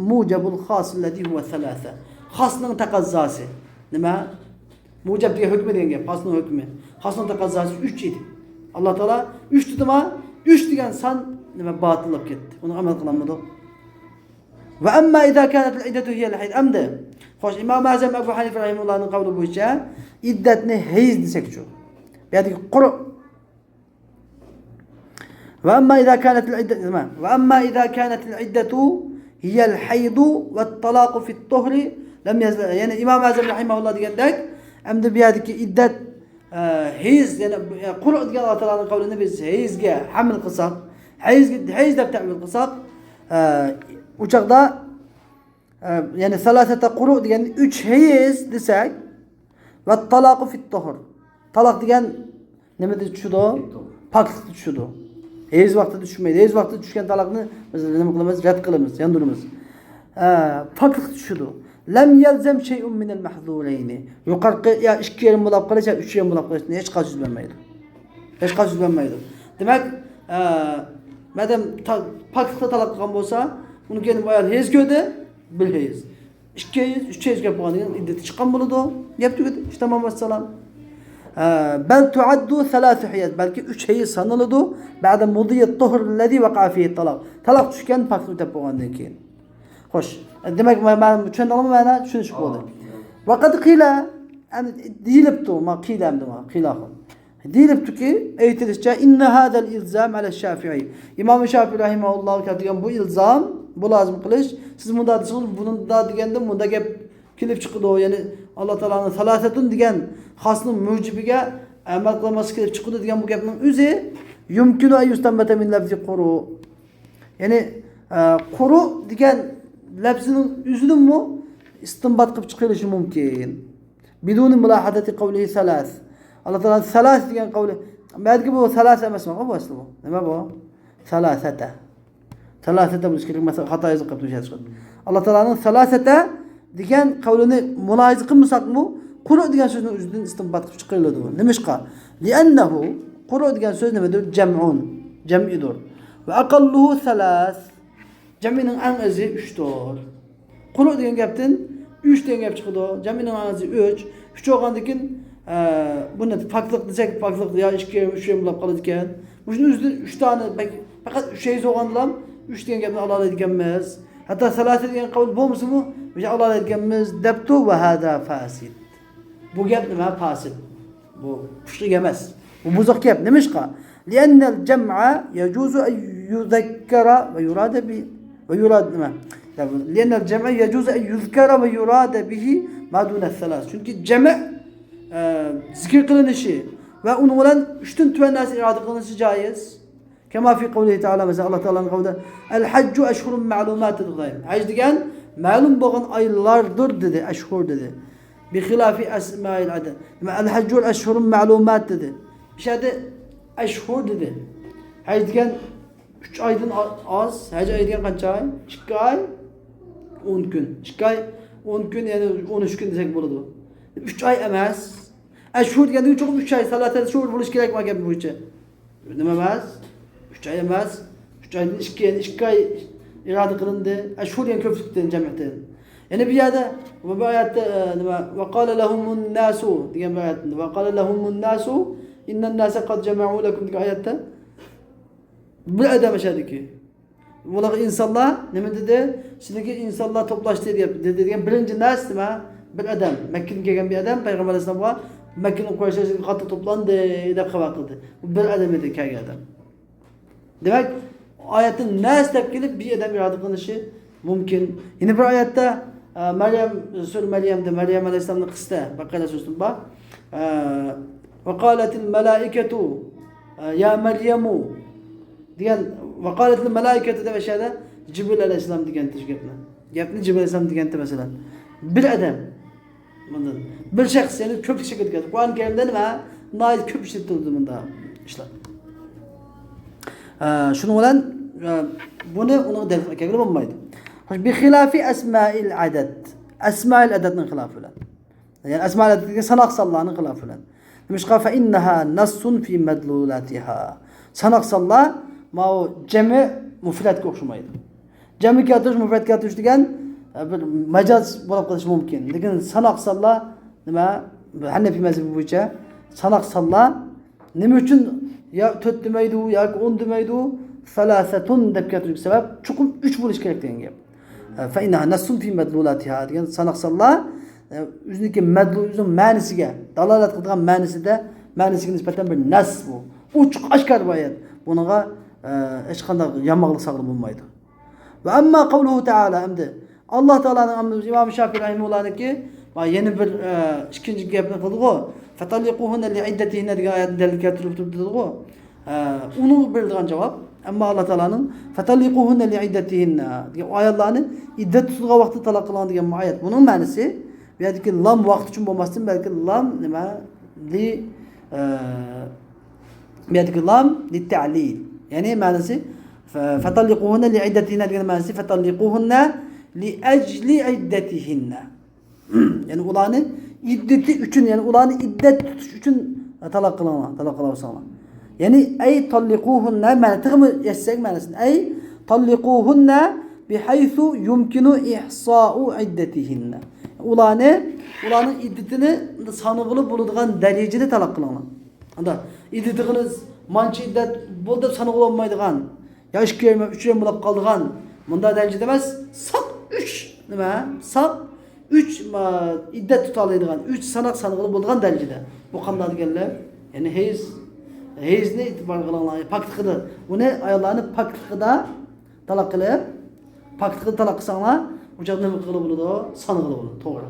موجب الخاص الذي هو ثلاثة. خاسنىڭ تەقەززاسى. نېمە؟ موجەب دېگەن ھۆكمى دېگەن گەپ، خاسنىڭ ھۆكمى. خاسنىڭ تەقەززاسى ئۈچ ئىدى. ئاللا تائالا ئۈچ دېدىما، ئۈچ دېگەن سان، نېمە، باتىل بولۇپ كەتتى. ئۇنى ئەمەل قىلالمىدۇق. وأما إذا كانت العدة هي الحيض. ئەمدى، خوش، ئىمام ئەزەم ئەبۇ ھەنىفە رەھىمەھۇللاھنىڭ قەۋلى بويىچە ئىددەتنى ھەيز دېسەكچۇ؟ بۇ يەردىكى قۇرۇ. وأما إذا كانت العدة، نېمە؟ وأما إذا كانت العدة هي الحيض والطلاق في الطهر لم يزل. يەنى ئىمام ئەزەم رەھىمەھۇللاھ دېگەندەك، ئەمدى بۇ يەردىكى ئىددەت ئە، ھەيز، يەنى، ئە، قۇرۇ دېگەن ئاللا تائالانىڭ قەۋلىنى بىز ھەيزگە ھەمل قىلساق، ھەيزگە، ھەيز دەپ تەئۋىل قىلساق، ئە، ئۇ چاغدا، ئە، يەنى ثلاثة قروء دېگەن ئۈچ ھەيز دېسەك، والطلاق في الطهر. تالاق دېگەن نېمىدە چۈشىدۇ؟ پاكلىقتا چۈشىدۇ. ھەيز ۋاقتىدا چۈشمەيدۇ. ھەيز ۋاقتىدا چۈشكەن تالاقنى بىز نېمە قىلىمىز؟ رەت قىلىمىز، ياندۇرىمىز. ئە، پاكلىقتا چۈشىدۇ. لم يلزم شيء من المحظورين. يۇقىرىقى يا ئىككى يېرىم بولاپ قېلىش، يا ئۈچ يېرىم بولاپ قېلىشتىن ھېچقايسى يۈز بەرمەيدۇ. ھېچقايسى يۈز بەرمەيدۇ. دېمەك، ئە، مادام تا-، پاكلىقتا تالاق قىلغان بولسا، ئۇنىڭ كېيىن بۇ ئايال ھەيز كۆردى، بىر ھەيز. ئىككى ھەيز، ئۈچ ھەيز كەپ بولغاندىن كېيىن ئىددىتى چىققان بولىدۇ. گەپ تۈگىدى. ئىش تامام، ۋەسسالام. ئە، بل تعد ثلاث حيض، بەلكى ئۈچ ھەيز سانىلىدۇ. بعد مضي الطهر الذي وقع فيه الطلاق. تالاق چۈشكەن پاكلىق ئۆتەپ بولغاندىن كېيىن. خوش. دېمەك، مە-، مەن چۈشەندىڭلارمۇ مانا؟ چۈشىنىشلىك بولدى. وقد قيل، ئەمدى دېيىلىپتۇ، ما قىل ئەمدى ما، قىل ئاخىر. دېيىلىپتۇكى، ئېيتىلىشىچە، إن هذا الإلزام على الشافعي. ئىمام شافىئى رەھىمەھۇللاھقا كەلتۈرگەن بۇ ئىلزام، بۇ لازىم قىلىش. سىز مۇنداق دېسىڭىز، بۇندا دېگەندە مۇنداق گەپ كېلىپ چىقىدۇ. يەنى ئاللا تائالانىڭ سالاسەتۇن دېگەن خاسنىڭ مۇجىبىگە ئەمەل قىلالماسلىق كېلىپ چىقىدۇ دېگەن بۇ گەپنىڭ ئۆزى يمكن أن يستنبط من لفظ قروء. يەنى، ئە، قۇرۇ دېگەن لەپزىنىڭ ئۆزىدىنمۇ ئىستىنبات قىلىپ چىقىرىلىشى مۇمكىن. بدون ملاحظة قوله ثلاث. ئاللا تائالا ثلاث دېگەن قەۋلى. بەلكى بۇ ثلاث ئەمەسمۇ بۇ ئەسلى بۇ. نېمە بۇ؟ ثلاثة. ثلاثة بولۇشى كېرەك. مەسىلەن، خاتا يېزىپ قويۇپتۇ شۇ يەردە. ئاللا تائالانىڭ ثلاثة دېگەن قەۋلىنى مۇلاھىزە قىلمىساقمۇ، قۇرۇ دېگەن سۆزنىڭ ئۆزىدىن ئىستىنبات قىلىپ چىقىرىلىدۇ. نېمىشقا؟ لأنه، قۇرۇ دېگەن سۆز نېمىدۇر؟ جمع. جەمئىدۇر. وأقله ثلاث. جەمئىنىڭ ئەڭ ئېزى ئۈچتۇر. قۇرۇ دېگەن گەپتىن ئۈچ دېگەن گەپ چىقىدۇ. جەمئىنىڭ ئەڭ ئېزى ئۈچ. ئۈچ بولغاندىن كېيىن، ئە، بۇنى پاكلىق دېسەك، پاكلىق يا ئىككى يېرىم، ئۈچ يېرىم بولۇپ قالىدىكەن. مۇشۇنىڭ ئۆزىدىن ئۈچ دانە، بەك-، پەقەت ئۈچ ھەيز بولغاندىلا، ئۈچ دېگەن گەپنى ئالالايدىكەنمىز. ھەتتا سەلاسە دېگەن قەۋل بولمىسىمۇ، مۇشۇنى ئالالايدىكەنمىز دەپتۇ، ۋە ھازا فاسىد. بۇ گەپ نېمە؟ پاسىد. بۇ خۇشلۇق ئەمەس. بۇ بۇزۇق گەپ. نېمىشقا؟ لأن الجمع يجوز أن يذكر ويراد به، ويراد نېمە؟ لأن الجمع يجوز أن يذكر ويراد به ما دون الثلاث. چۈنكى جەمئ، ئە، زىكىر قىلىنىشى ۋە ئۇنىڭ بىلەن ئۈچتىن تۆۋەن نەرسە ئىرادە قىلىنىشى جائىز. كما في قوله تعالى، مەسىلەن، ئاللا تائالانىڭ قەۋلىدە، الحج أشهر معلومات دېدى خۇدايىم. ھەج دېگەن مەلۇم بولغان ئايلاردۇر دېدى، ئەشھۇر دېدى. بخلاف أسماء العدد. نېمە، الحج أشهر معلومات دېدى. بۇ يەردە ئەشھۇر دېدى. ھەج دېگەن ئۈچ ئايدىن ئا-، ئاز. ھەج ئايى دېگەن قانچە ئاي؟ ئىككى ئاي، ئون كۈن. ئىككى ئاي، ئون كۈن، يەنى ئون ئۈچ كۈن دېسەك بولىدۇ. ئۈچ ئاي ئەمەس. ئەشھۇر دېگەندىن چوقۇم ئۈچ ئاي، سەلاسەتە شۇھۇر بولۇش كېرەك بۇ گەپ بويىچە. نېمە ئەمەس؟ ئۈچ ئاي ئەمەس. ئۈچ ئايدىن ئىككى، يەنى ئىككى ئاي ئىرادە قىلىندى. ئەشھۇر دېگەن كۆپلۈكتىن، جەمئىيەتتىن. يەنە بۇ يەردە، بۇ، بۇ ئايەتتە، ئە، نېمە؟ وقال لهم الناس دېگەن بۇ ئايەتتە. وقال لهم الناس إن الناس قد جمعوا لكم دېگەن ئايەتتە بىر ئادەم ئەشەدىكى. بۇلارغا ئىنسانلار نېمە دېدى؟ سىزنىڭكى ئىنسانلار توپلاشتى دەپ دېدى دېگەن بىرىنچى نەس نېمە؟ بىر ئادەم. مەككىدىن كەلگەن بىر ئادەم پەيغەمبەر ئەلەيھىسسالامغا مەككىنىڭ قۇرەيشلىرى سىزگە قاتتىق توپلاندى دەپ خەۋەر قىلدى. بۇ بىر ئادەم ئىدى كەلگەن ئادەم. دېمەك، ئايەتتە نەس دەپ كېلىپ بىر ئادەم ئىرادە قىلىنىشى مۇمكىن. يەنە بىر ئايەتتە، ئە، مەريەم، سۈرە مەريەمدە، مەريەم ئەلەيھىسسالامنىڭ قىسسىسى، بەقەرە سۈرىسىدە بار. ئە، وقالت الملائكة، ئە، يا مريم دېگەن، ۋەقالەتىل مەلائىكەتۇ دەپ ئەشەدە جىبرىل ئەلەيھىسسالام دېگەنتى شۇ گەپنى. گەپنى جىبرىل ئەلەيھىسسالام دېگەنتى مەسىلەن. بىر ئادەم. بۇندىن. بىر شەخس، يەنى كۆپلۈك شەكىلدە كەلدى. قۇرئان كەرىمدە نېمە؟ ناھايىتى كۆپ ئىشلىتىلدى بۇندا ئىشلار. ئە، شۇنىڭ بىلەن، ئە، بۇنى ئۇنىڭغا دەلىل كەلتۈرگىلى بولمايدۇ. خوش، بخلاف أسماء العدد. ئەسمائىل ئەدەدنىڭ خىلاپى بىلەن. يەنى ئەسمائىل ئەدەد دېگەن ساناق سانلارنىڭ خىلاپى بىلەن. نېمىشقا؟ فإنها نص في مدلولاتها. ساناق سانلار ماۋۇ جەمئى مۇفرەتكە ئوخشىمايدۇ. جەمئى كەلتۈرۈش، مۇفرەت كەلتۈرۈش دېگەن، ئە، بىر مەجاز بولۇپ قېلىشى مۇمكىن. لېكىن ساناق سانلار نېمە؟ ھەنەفىي مەزھىپى بويىچە ساناق سانلار نېمە ئۈچۈن يا تۆت دېمەيدۇ، ياكى ئون دېمەيدۇ؟ سەلاسەتۇن دەپ كەلتۈرگەن سەۋەب چوقۇم ئۈچ بولۇشى كېرەك دېگەن گەپ. فإنها نص في مدلولاتها دېگەن ساناق سانلار، ئە، ئۆزىنىڭكى مەدلۇل، ئۆزىنىڭ مەنىسىگە، دالالەت قىلىدىغان مەنىسىدە، مەنىسىگە نىسبەتەن بىر نەس بۇ. ئوچۇق ئاشكارا بىر ئايەت. بۇنىڭغا، ئە، ھېچقانداق يانماقلىق سالغىلى بولمايدۇ. ۋە ئەمما قەۋلۇھۇ تەئالا، ئەمدى ئاللا تائالانىڭ، ئەمدى ئىمام شافىئى رەھىمۇللانىڭكى، ما يەنە بىر، ئە، ئىككىنچى گەپنى قىلدىغۇ، فەتەللىقۇھۇننە لىئىددەتىھىننە دېگەن ئايەتنى دەلىل كەلتۈرۈپ تۇرۇپ دېدىغۇ. ئە، ئۇنىڭغا بېرىلىدىغان جاۋاب، ئەمما ئاللا تائالانىڭ فەتەللىقۇھۇننە لىئىددەتىھىننە دېگەن ئايەتلەرنى ئىددەت تۇتىدىغان ۋاقىتتا تالاق قىلىڭ دېگەن ئايەت. بۇنىڭ مەنىسى، بۇ يەردىكى لام ۋاقىت ئۈچۈن بولماستىن، بەلكى لام نېمە؟ لى، ئە، بۇ يەردىكى لام لىتەلىل. يەنى مەنىسى، فە-، فەتەللىقۇھۇننە لىئىددەتىھىننە دېگەن مەنىسى، فەتەللىقۇھۇننە لىئەجلى ئىددەتىھىننە. يەنى ئۇلارنى ئىددىتى ئۈچۈن، يەنى ئۇلارنى ئىددەت تۇتۇش ئۈچۈن تالاق قىلىڭلار، تالاق قىلىۋالساڭلار. يەنى ئەي تاللىقۇھۇننە، مەنە تېخىمۇ يەتسەك مەنىسىنى. ئەي تاللىقۇھۇننە بىھەيسۇ يۇمكىنۇ ئىھسائۇ ئىددەتىھىننە. ئۇلارنى، ئۇلارنىڭ ئىددىتىنى سانىغىلى بولىدىغان دەرىجىدە تالاق قىلىڭلار. ئاندا ئىددىتىڭىز مانچە ئىددەت بولدى دەپ سانىغىلى بولمايدىغان، يا ئىككى يېرىم، ئۈچ يېرىم بولاپ قالىدىغان، مۇنداق دەرىجىدە ئەمەس، ساق ئۈچ، نېمە؟ ساق ئۈچ، ما، ئىددەت تۇتالايدىغان، ئۈچ ساناق سانىغىلى بولىدىغان دەرىجىدە. بۇ قانداق دېگەنلەر؟ يەنى ھەيز، ھەيزنى ئېتىبار قىلىڭلار، پاكلىقىدا. ئۇنى ئاياللارنى پاكلىقىدا تالاق قىلىپ، پاكلىقىدا تالاق قىلساڭلار، ئۇ چاغدا نېمە قىلغىلى بولىدۇ؟ سانىغىلى بولىدۇ، توغرا.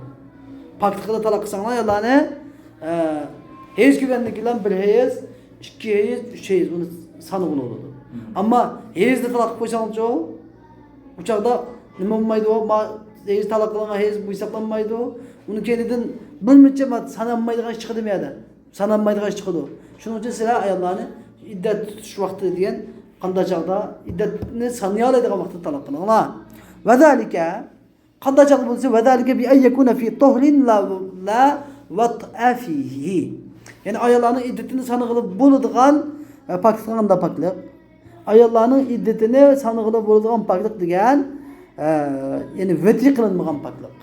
پاكلىقىدا تالاق قىلساڭلار، ئاياللارنى، ئە، ھەيز كۆرگەندىن كېيىن بىر ھەيز، ئىككى ھەيز، ئۈچ ھەيز، ئۇنى سانىغىلى بولىدۇ. ئەمما ھەيزنى تالاق قىلىپ قويساڭچۇ، ئۇ چاغدا نېمە بولمايدۇ؟ ما، ھەيز تالاق قىلغان ھەيز بۇ ھېسابلانمايدۇ. ئۇنىڭ كەينىدىن بىر نەچچە ما-، سانالمايدىغان ئىش چىقىدۇ بۇ يەردە. سانالمايدىغان ئىش چىقىدۇ. شۇنىڭ ئۈچۈن سىلەر ئاياللارنى ئىددەت تۇتۇش ۋاقتى دېگەن قانداق چاغدا ئىددەتنى سانىيالايدىغان ۋاقىتتا تالاق قىلىڭلار. ۋەزالىكە، قانداق چاغدا بولسا، ۋەزالىكە بىئەن يەكۇنە فى تۇھرىن لا، لا ۋەتئە فىھى. يەنى ئاياللارنىڭ ئىددىتىنى سانىغىلى بولىدىغان، ئە، پاكلىق قانداق پاكلىق؟ ئاياللارنىڭ ئىددىتىنى سانىغىلى بولىدىغان پاكلىق دېگەن، ئە، يەنى ۋەتى قىلىنمىغان پاكلىق.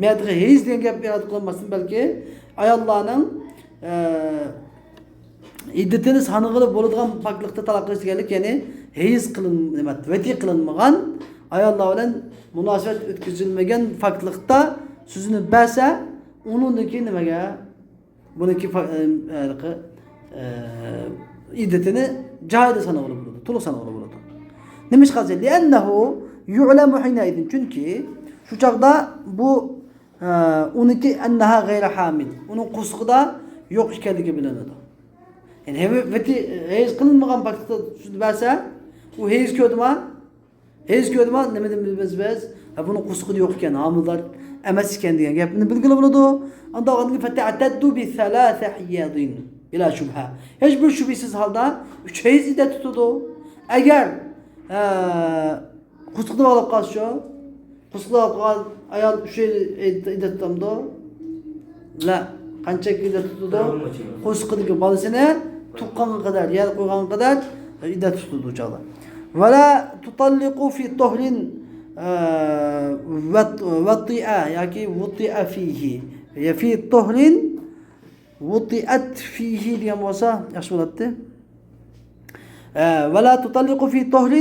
مەيەتقا ھەيز دېگەن گەپ ئىرادە قىلىنماستىن، بەلكى ئاياللارنىڭ، ئە، ئىددىتىنى سانىغىلى بولىدىغان پاكلىقتا تالاق قىلىش دېگەنلىك، يەنى ھەيز قىلىن، نېمە، ۋەتى قىلىنمىغان ئاياللار بىلەن مۇناسىۋەت ئۆتكۈزۈلمىگەن پاكلىقتا سۆزىنى بەرسە، ئۇنىڭدىن كېيىن نېمىگە؟ بۇنىڭكى پا-، ئە، ئە، ئىددىتىنى جايىدا سانىغىلى بولىدۇ، تولۇق سانىغىلى بولىدۇ. نېمىشقا دېسە، لأنه يعلم حينئذ، چۈنكى شۇ چاغدا بۇ، ئە، ئۇنىڭكى أنها غير حامل، ئۇنىڭ قورسىقىدا يوق ئىكەنلىكى بىلىنىدۇ. يەنى ھەيز قىلىنمىغان پاكلىقتا سۆزىنى بەرسە، ئۇ ھەيز كۆردىما؟ ھەيز كۆردىما؟ نېمىدىن بىلىمىز بىز؟ ھە، بۇنىڭ قورسىقىدا يوق ئىكەن، ھامىلىدار ئەمەس ئىكەن دېگەن گەپنى بىلگىلى بولىدۇ. ئاندىن كېيىن فتعتد بثلاث حيض بلا شبهة. ھېچ بىر شۈبھىسىز ھالدا ئۈچ ھەيز ئىددەت تۇتىدۇ. ئەگەر، ئە، قورسىقىدا باغلاپ قالسىچۇ؟ قورسىقىدا باغلاپ قالغان ئايال ئۈچ ھەيز ئىددەت تۇتامدۇ؟ لا. قانچە ئىددەت تۇتىدۇ؟ قورسىقىدىكى بالىسىنى تۇغقانغا قەدەر، يەر قويغانغا قەدەر ئىددەت تۇتىدۇ ئۇ چاغدا. ولا تطلق في طهر، ئە، وط-، وطئ ياكى وطئ فيه. يا في طهر وطئت فيه دېگەن بولسا ياخشى بولاتتى. ئە، ولا تطلق في طهر،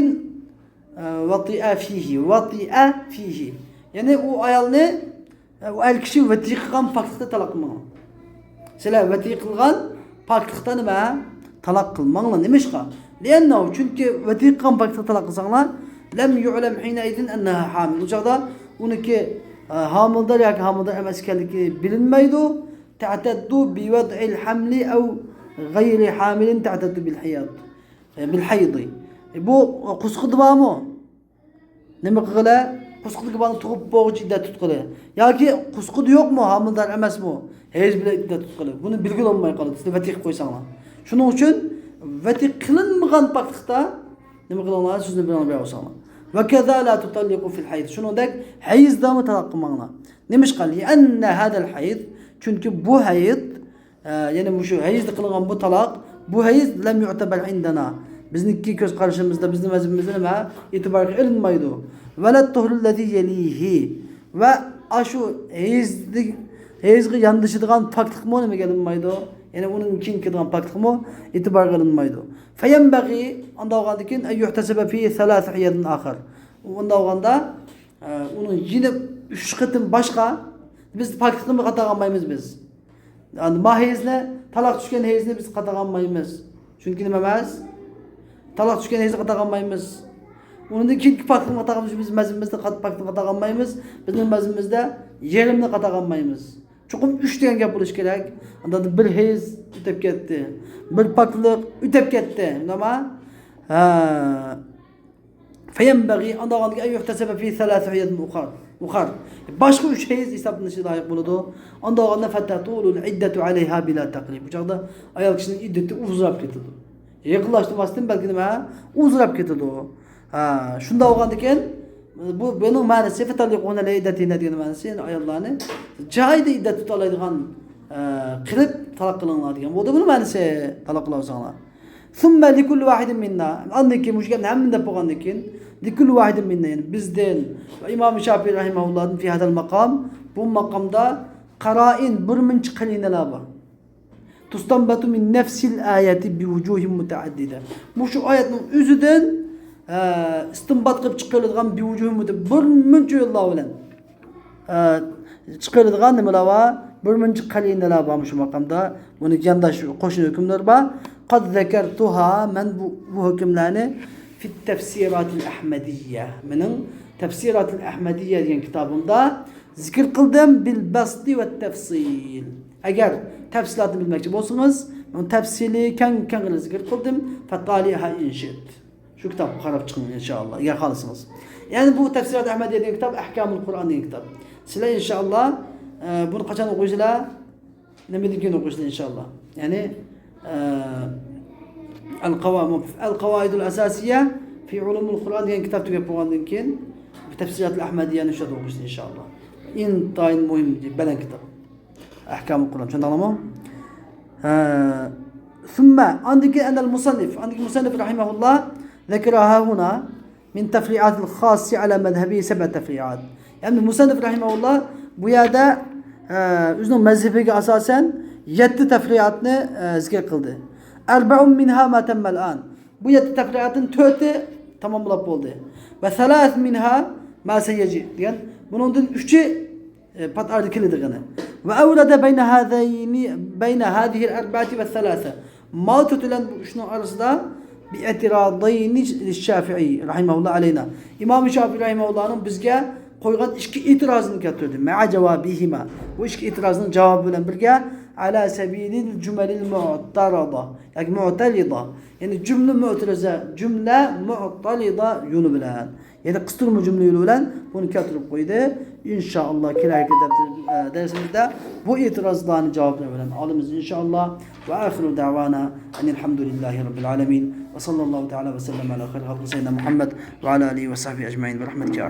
ئە، وطئ فيه، وطئ فيه. يەنى ئۇ ئايالنى، ئە، ئۇ ئەر كىشى ۋەتى قىلغان پاكلىقتا تالاق قىلماڭلار. سىلەر ۋەتى قىلغان پاكلىقتا نېمە؟ تالاق قىلماڭلار. نېمىشقا؟ لأنه، چۈنكى ۋەتى قىلغان پاكلىقتا تالاق قىلساڭلار، لم يعلم حينئذ أنها حامل. ئۇ چاغدا ئۇنىڭكى، ئە، ھامىلىدار ياكى ھامىلىدار ئەمەس ئىكەنلىكى بىلىنمەيدۇ. تعتد بوضع الحمل أو غير حامل تعتد بالحيض. ئە، بالحيض. ئە، بۇ قورسىقىدا بارمۇ؟ نېمە قىلغىلى؟ قورسىقىدىكى بالىنى تۇغۇپ بولغۇچە ئىددەت تۇتقىلى. ياكى قورسىقىدا يوقمۇ، ھامىلىدار ئەمەسمۇ؟ ھەيز بىلەن ئىددەت تۇتقىلى. بۇنى بىلگىلى بولماي قالىدۇ، سىز ۋەتى قىلىپ قويساڭلار. شۇنىڭ ئۈچۈن ۋەتى قىلىنمىغان پاكلىقتا نېمە قىلىڭلار؟ سۆزنى بىلىڭلار، بىر بولساڭلار. وكذا لا تطلق في الحيض. شۇنىڭدەك ھەيزدىمۇ تالاق قىلماڭلار. نېمىشقا؟ لأن هذا الحيض، چۈنكى بۇ ھەيز، ئە، يەنى مۇشۇ ھەيزدە قىلىنغان بۇ تالاق، بۇ ھەيز لم يعتبر عندنا. بىزنىڭكى كۆز قارىشىمىزدا، بىزنىڭ مەزھىپىمىزدە نېمە؟ ئېتىبارغا ئېلىنمايدۇ. ولا الطهر الذي يليه. ۋە ئاشۇ ھەيزدە-، ھەيزگە ياندىشىدىغان پاكلىقمۇ نېمىگە ئېلىنمايدۇ؟ يەنى ئۇنىڭ كېيىن كېلىدىغان پاكلىقمۇ ئېتىبارغا ئېلىنمايدۇ. فينبغي، ئانداق بولغاندىن كېيىن، أن يحتسب فيه ثلاث حيض آخر. ئۇنداق بولغاندا، ئە، ئۇنىڭ يەنە ئۈچ قېتىم باشقا، بىز پاكلىقنى قاتارغا ئالمايمىز بىز. يەنى ما ھەيزنى، تالاق چۈشكەن ھەيزنى بىز قاتارغا ئالمايمىز. چۈنكى نېمە ئەمەس؟ تالاق چۈشكەن ھەيزنى قاتارغا ئالمايمىز. ئۇنىڭدىن كېيىنكى پاكلىقنى قاتارغا، بىز مەزھىپىمىزدە قات-، پاكلىقنى قاتارغا ئالمايمىز. بىزنىڭ مەزھىپىمىزدە يېرىمنى قاتارغا ئالمايمىز. چوقۇم ئۈچ دېگەن گەپ بولۇشى كېرەك. ئاندىن بىر ھەيز ئۆتۈپ كەتتى. بىر پاكلىق ئۆتۈپ كەتتى. شۇنداقمۇ؟ ھە. فينبغي، ئانداق بولغاندا أن يحتسب فيه ثلاث حيض أخر، أخر. باشقا ئۈچ ھەيز ھېسابلىنىشى لايىق بولىدۇ. ئانداق بولغاندا فتطول العدة عليها بلا تقليل. بۇ چاغدا ئايال كىشىنىڭ ئىددىتى ئۇزىراپ كېتىدۇ. يېقىنلاشتۇرماستىن بەلكى نېمە؟ ئۇزىراپ كېتىدۇ. ھە، شۇنداق بولغاندىكىن، بۇ، بۇنىڭ مەنىسى فطلقوهن لعدتهن دېگەن مەنىسى، يەنى ئاياللارنى جايىدا ئىددەت تۇتالايدىغان، ئە، قىلىپ تالاق قىلىڭلار دېگەن بولدى. بۇنىڭ مەنىسى تالاق قىلىۋالساڭلار. ثم لكل واحد منا. ئاندىن كېيىن مۇشۇ گەپنى ھەممىنى دەپ بولغاندىن كېيىن، لكل واحد منا، يەنى بىزدىن ۋە ئىمام شافىئى رەھىمەھۇللاھدىن في هذا المقام، بۇ ماقامدا قارائىن، بىر مۇنچە قەرىنىلەر بار. تستنبط من نفس الآية بوجوه متعددة. مۇشۇ ئايەتنىڭ ئۆزىدىن، ئە، ئىستىنبات قىلىپ چىقىرىلىدىغان بوجوه مۇتە-، بىر مۇنچە يوللار بىلەن، ئە، چىقىرىلىدىغان نېمىلەر بار؟ بىر مۇنچە قەرىنىلەر بار مۇشۇ ماقامدا. بۇنى يانداش قوشنا ھۆكۈملەر بار. قد ذكرتها، مەن بۇ، بۇ ھۆكۈملەرنى في التفسيرات الأحمدية، مېنىڭ تەفسىراتىل ئەھمەدىيە دېگەن كىتابىمدا زىكىر قىلدىم، بالبسط والتفصيل. ئەگەر تەپسىلاتنى بىلمەكچى بولسىڭىز، مەن تەپسىلىي كەڭ، كەڭرى زىكىر قىلدىم. فطالعها إن شئت. شۇ كىتابقا قاراپ چىقىڭ، ئىنشائاللا، ئەگەر خالىسىڭىز. يەنى بۇ تەفسىرات ئەھمەدىيە دېگەن كىتاب، ئەھكامۇل قۇرئان دېگەن كىتاب. سىلەر، ئىنشائاللا، ئە، بۇنى قاچان ئوقۇيسىلەر؟ نېمىدىن كېيىن ئوقۇيسىلەر، ئىنشائاللا. يەنى، ئە، القوا-، القواعد الأساسية في علوم القرآن دېگەن كىتاب تۈگەپ بولغاندىن كېيىن، تەفسىرات ئەھمەدىيەنى شۇ يەردە ئوقۇيسىلەر، ئىنشائاللا. ئىنتايىن مۇھىم، بەلەن كىتاب. ئەھكامۇل قۇرئان، چۈشەندىڭلارمۇ؟ ھە. ثم، ئاندىن كېيىن، أن المصنف، ئاندىن كېيىن مۇسەننىپ رەھىمەھۇللا ذكر ها هنا من تفريعات الخاص على مذهبه سبع تفريعات. يەنى مۇسەننىپ رەھىمەھۇللا بۇ يەردە، ئە، ئۆزىنىڭ مەزھىپىگە ئاساسەن يەتتە تەفرىئاتنى، ئە، زىكىر قىلدى. أربع منها ما تم الآن. بۇ يەتتە تەپرىئاتتىن تۆتى تاماملاپ بولدى. ۋە سەلەس مىنھا ما سەيەجى دېگەن، بۇنىڭدىن ئۈچى ئە، پات ئارىدا كېلىدىغىنى. ۋە ئەۋرەدە بەينە ھازەينى، بەينە ھازىھىل ئەربەئەتى ۋە سەلاسە. مال تۆت بىلەن بۇ ئۈچنىڭ ئارىسىدا بىئەتىرازەينى لىششافىئى رەھىمەھۇللاھ ئەلەينا. ئىمام شافىئى رەھىمەھۇللاھنىڭ بىزگە قويغان ئىككى ئېتىرازىنى كەلتۈردى. مەئە جاۋابىھىما. بۇ ئىككى ئېتىرازنىڭ جاۋابى بىلەن بىرگە، ئەلا سەبىلىل جۈمەلىل مۇئتەرىزە، ياكى مۇئتەرىزە. يەنى جۈملە مۇئتەرىزە، جۈملە مۇئتەرىزە يولى بىلەن. يەنى قىستۇرما جۈملە يولى بىلەن بۇنى كەلتۈرۈپ قويدى. ئىنشائاللا، كېلەركى دەپتەر-، ئە، دەرسىمىزدە بۇ ئېتىرازلارنى جاۋابلىرى بىلەن ئالىمىز، ئىنشائاللا. ۋە ئاخىرۇ دەۋانا ئەنىل ھەمدۇلىللاھى رەببىل ئالەمىن. ۋە ساللاللاھۇ تەئالا ۋە سەللەم ئەلا خەيرى خەلقى سەييىدىنا مۇھەممەد ۋە ئەلا ئالىھى ۋە سەھبىھى ئەجمەئىن. بىرەھمەتىكە يا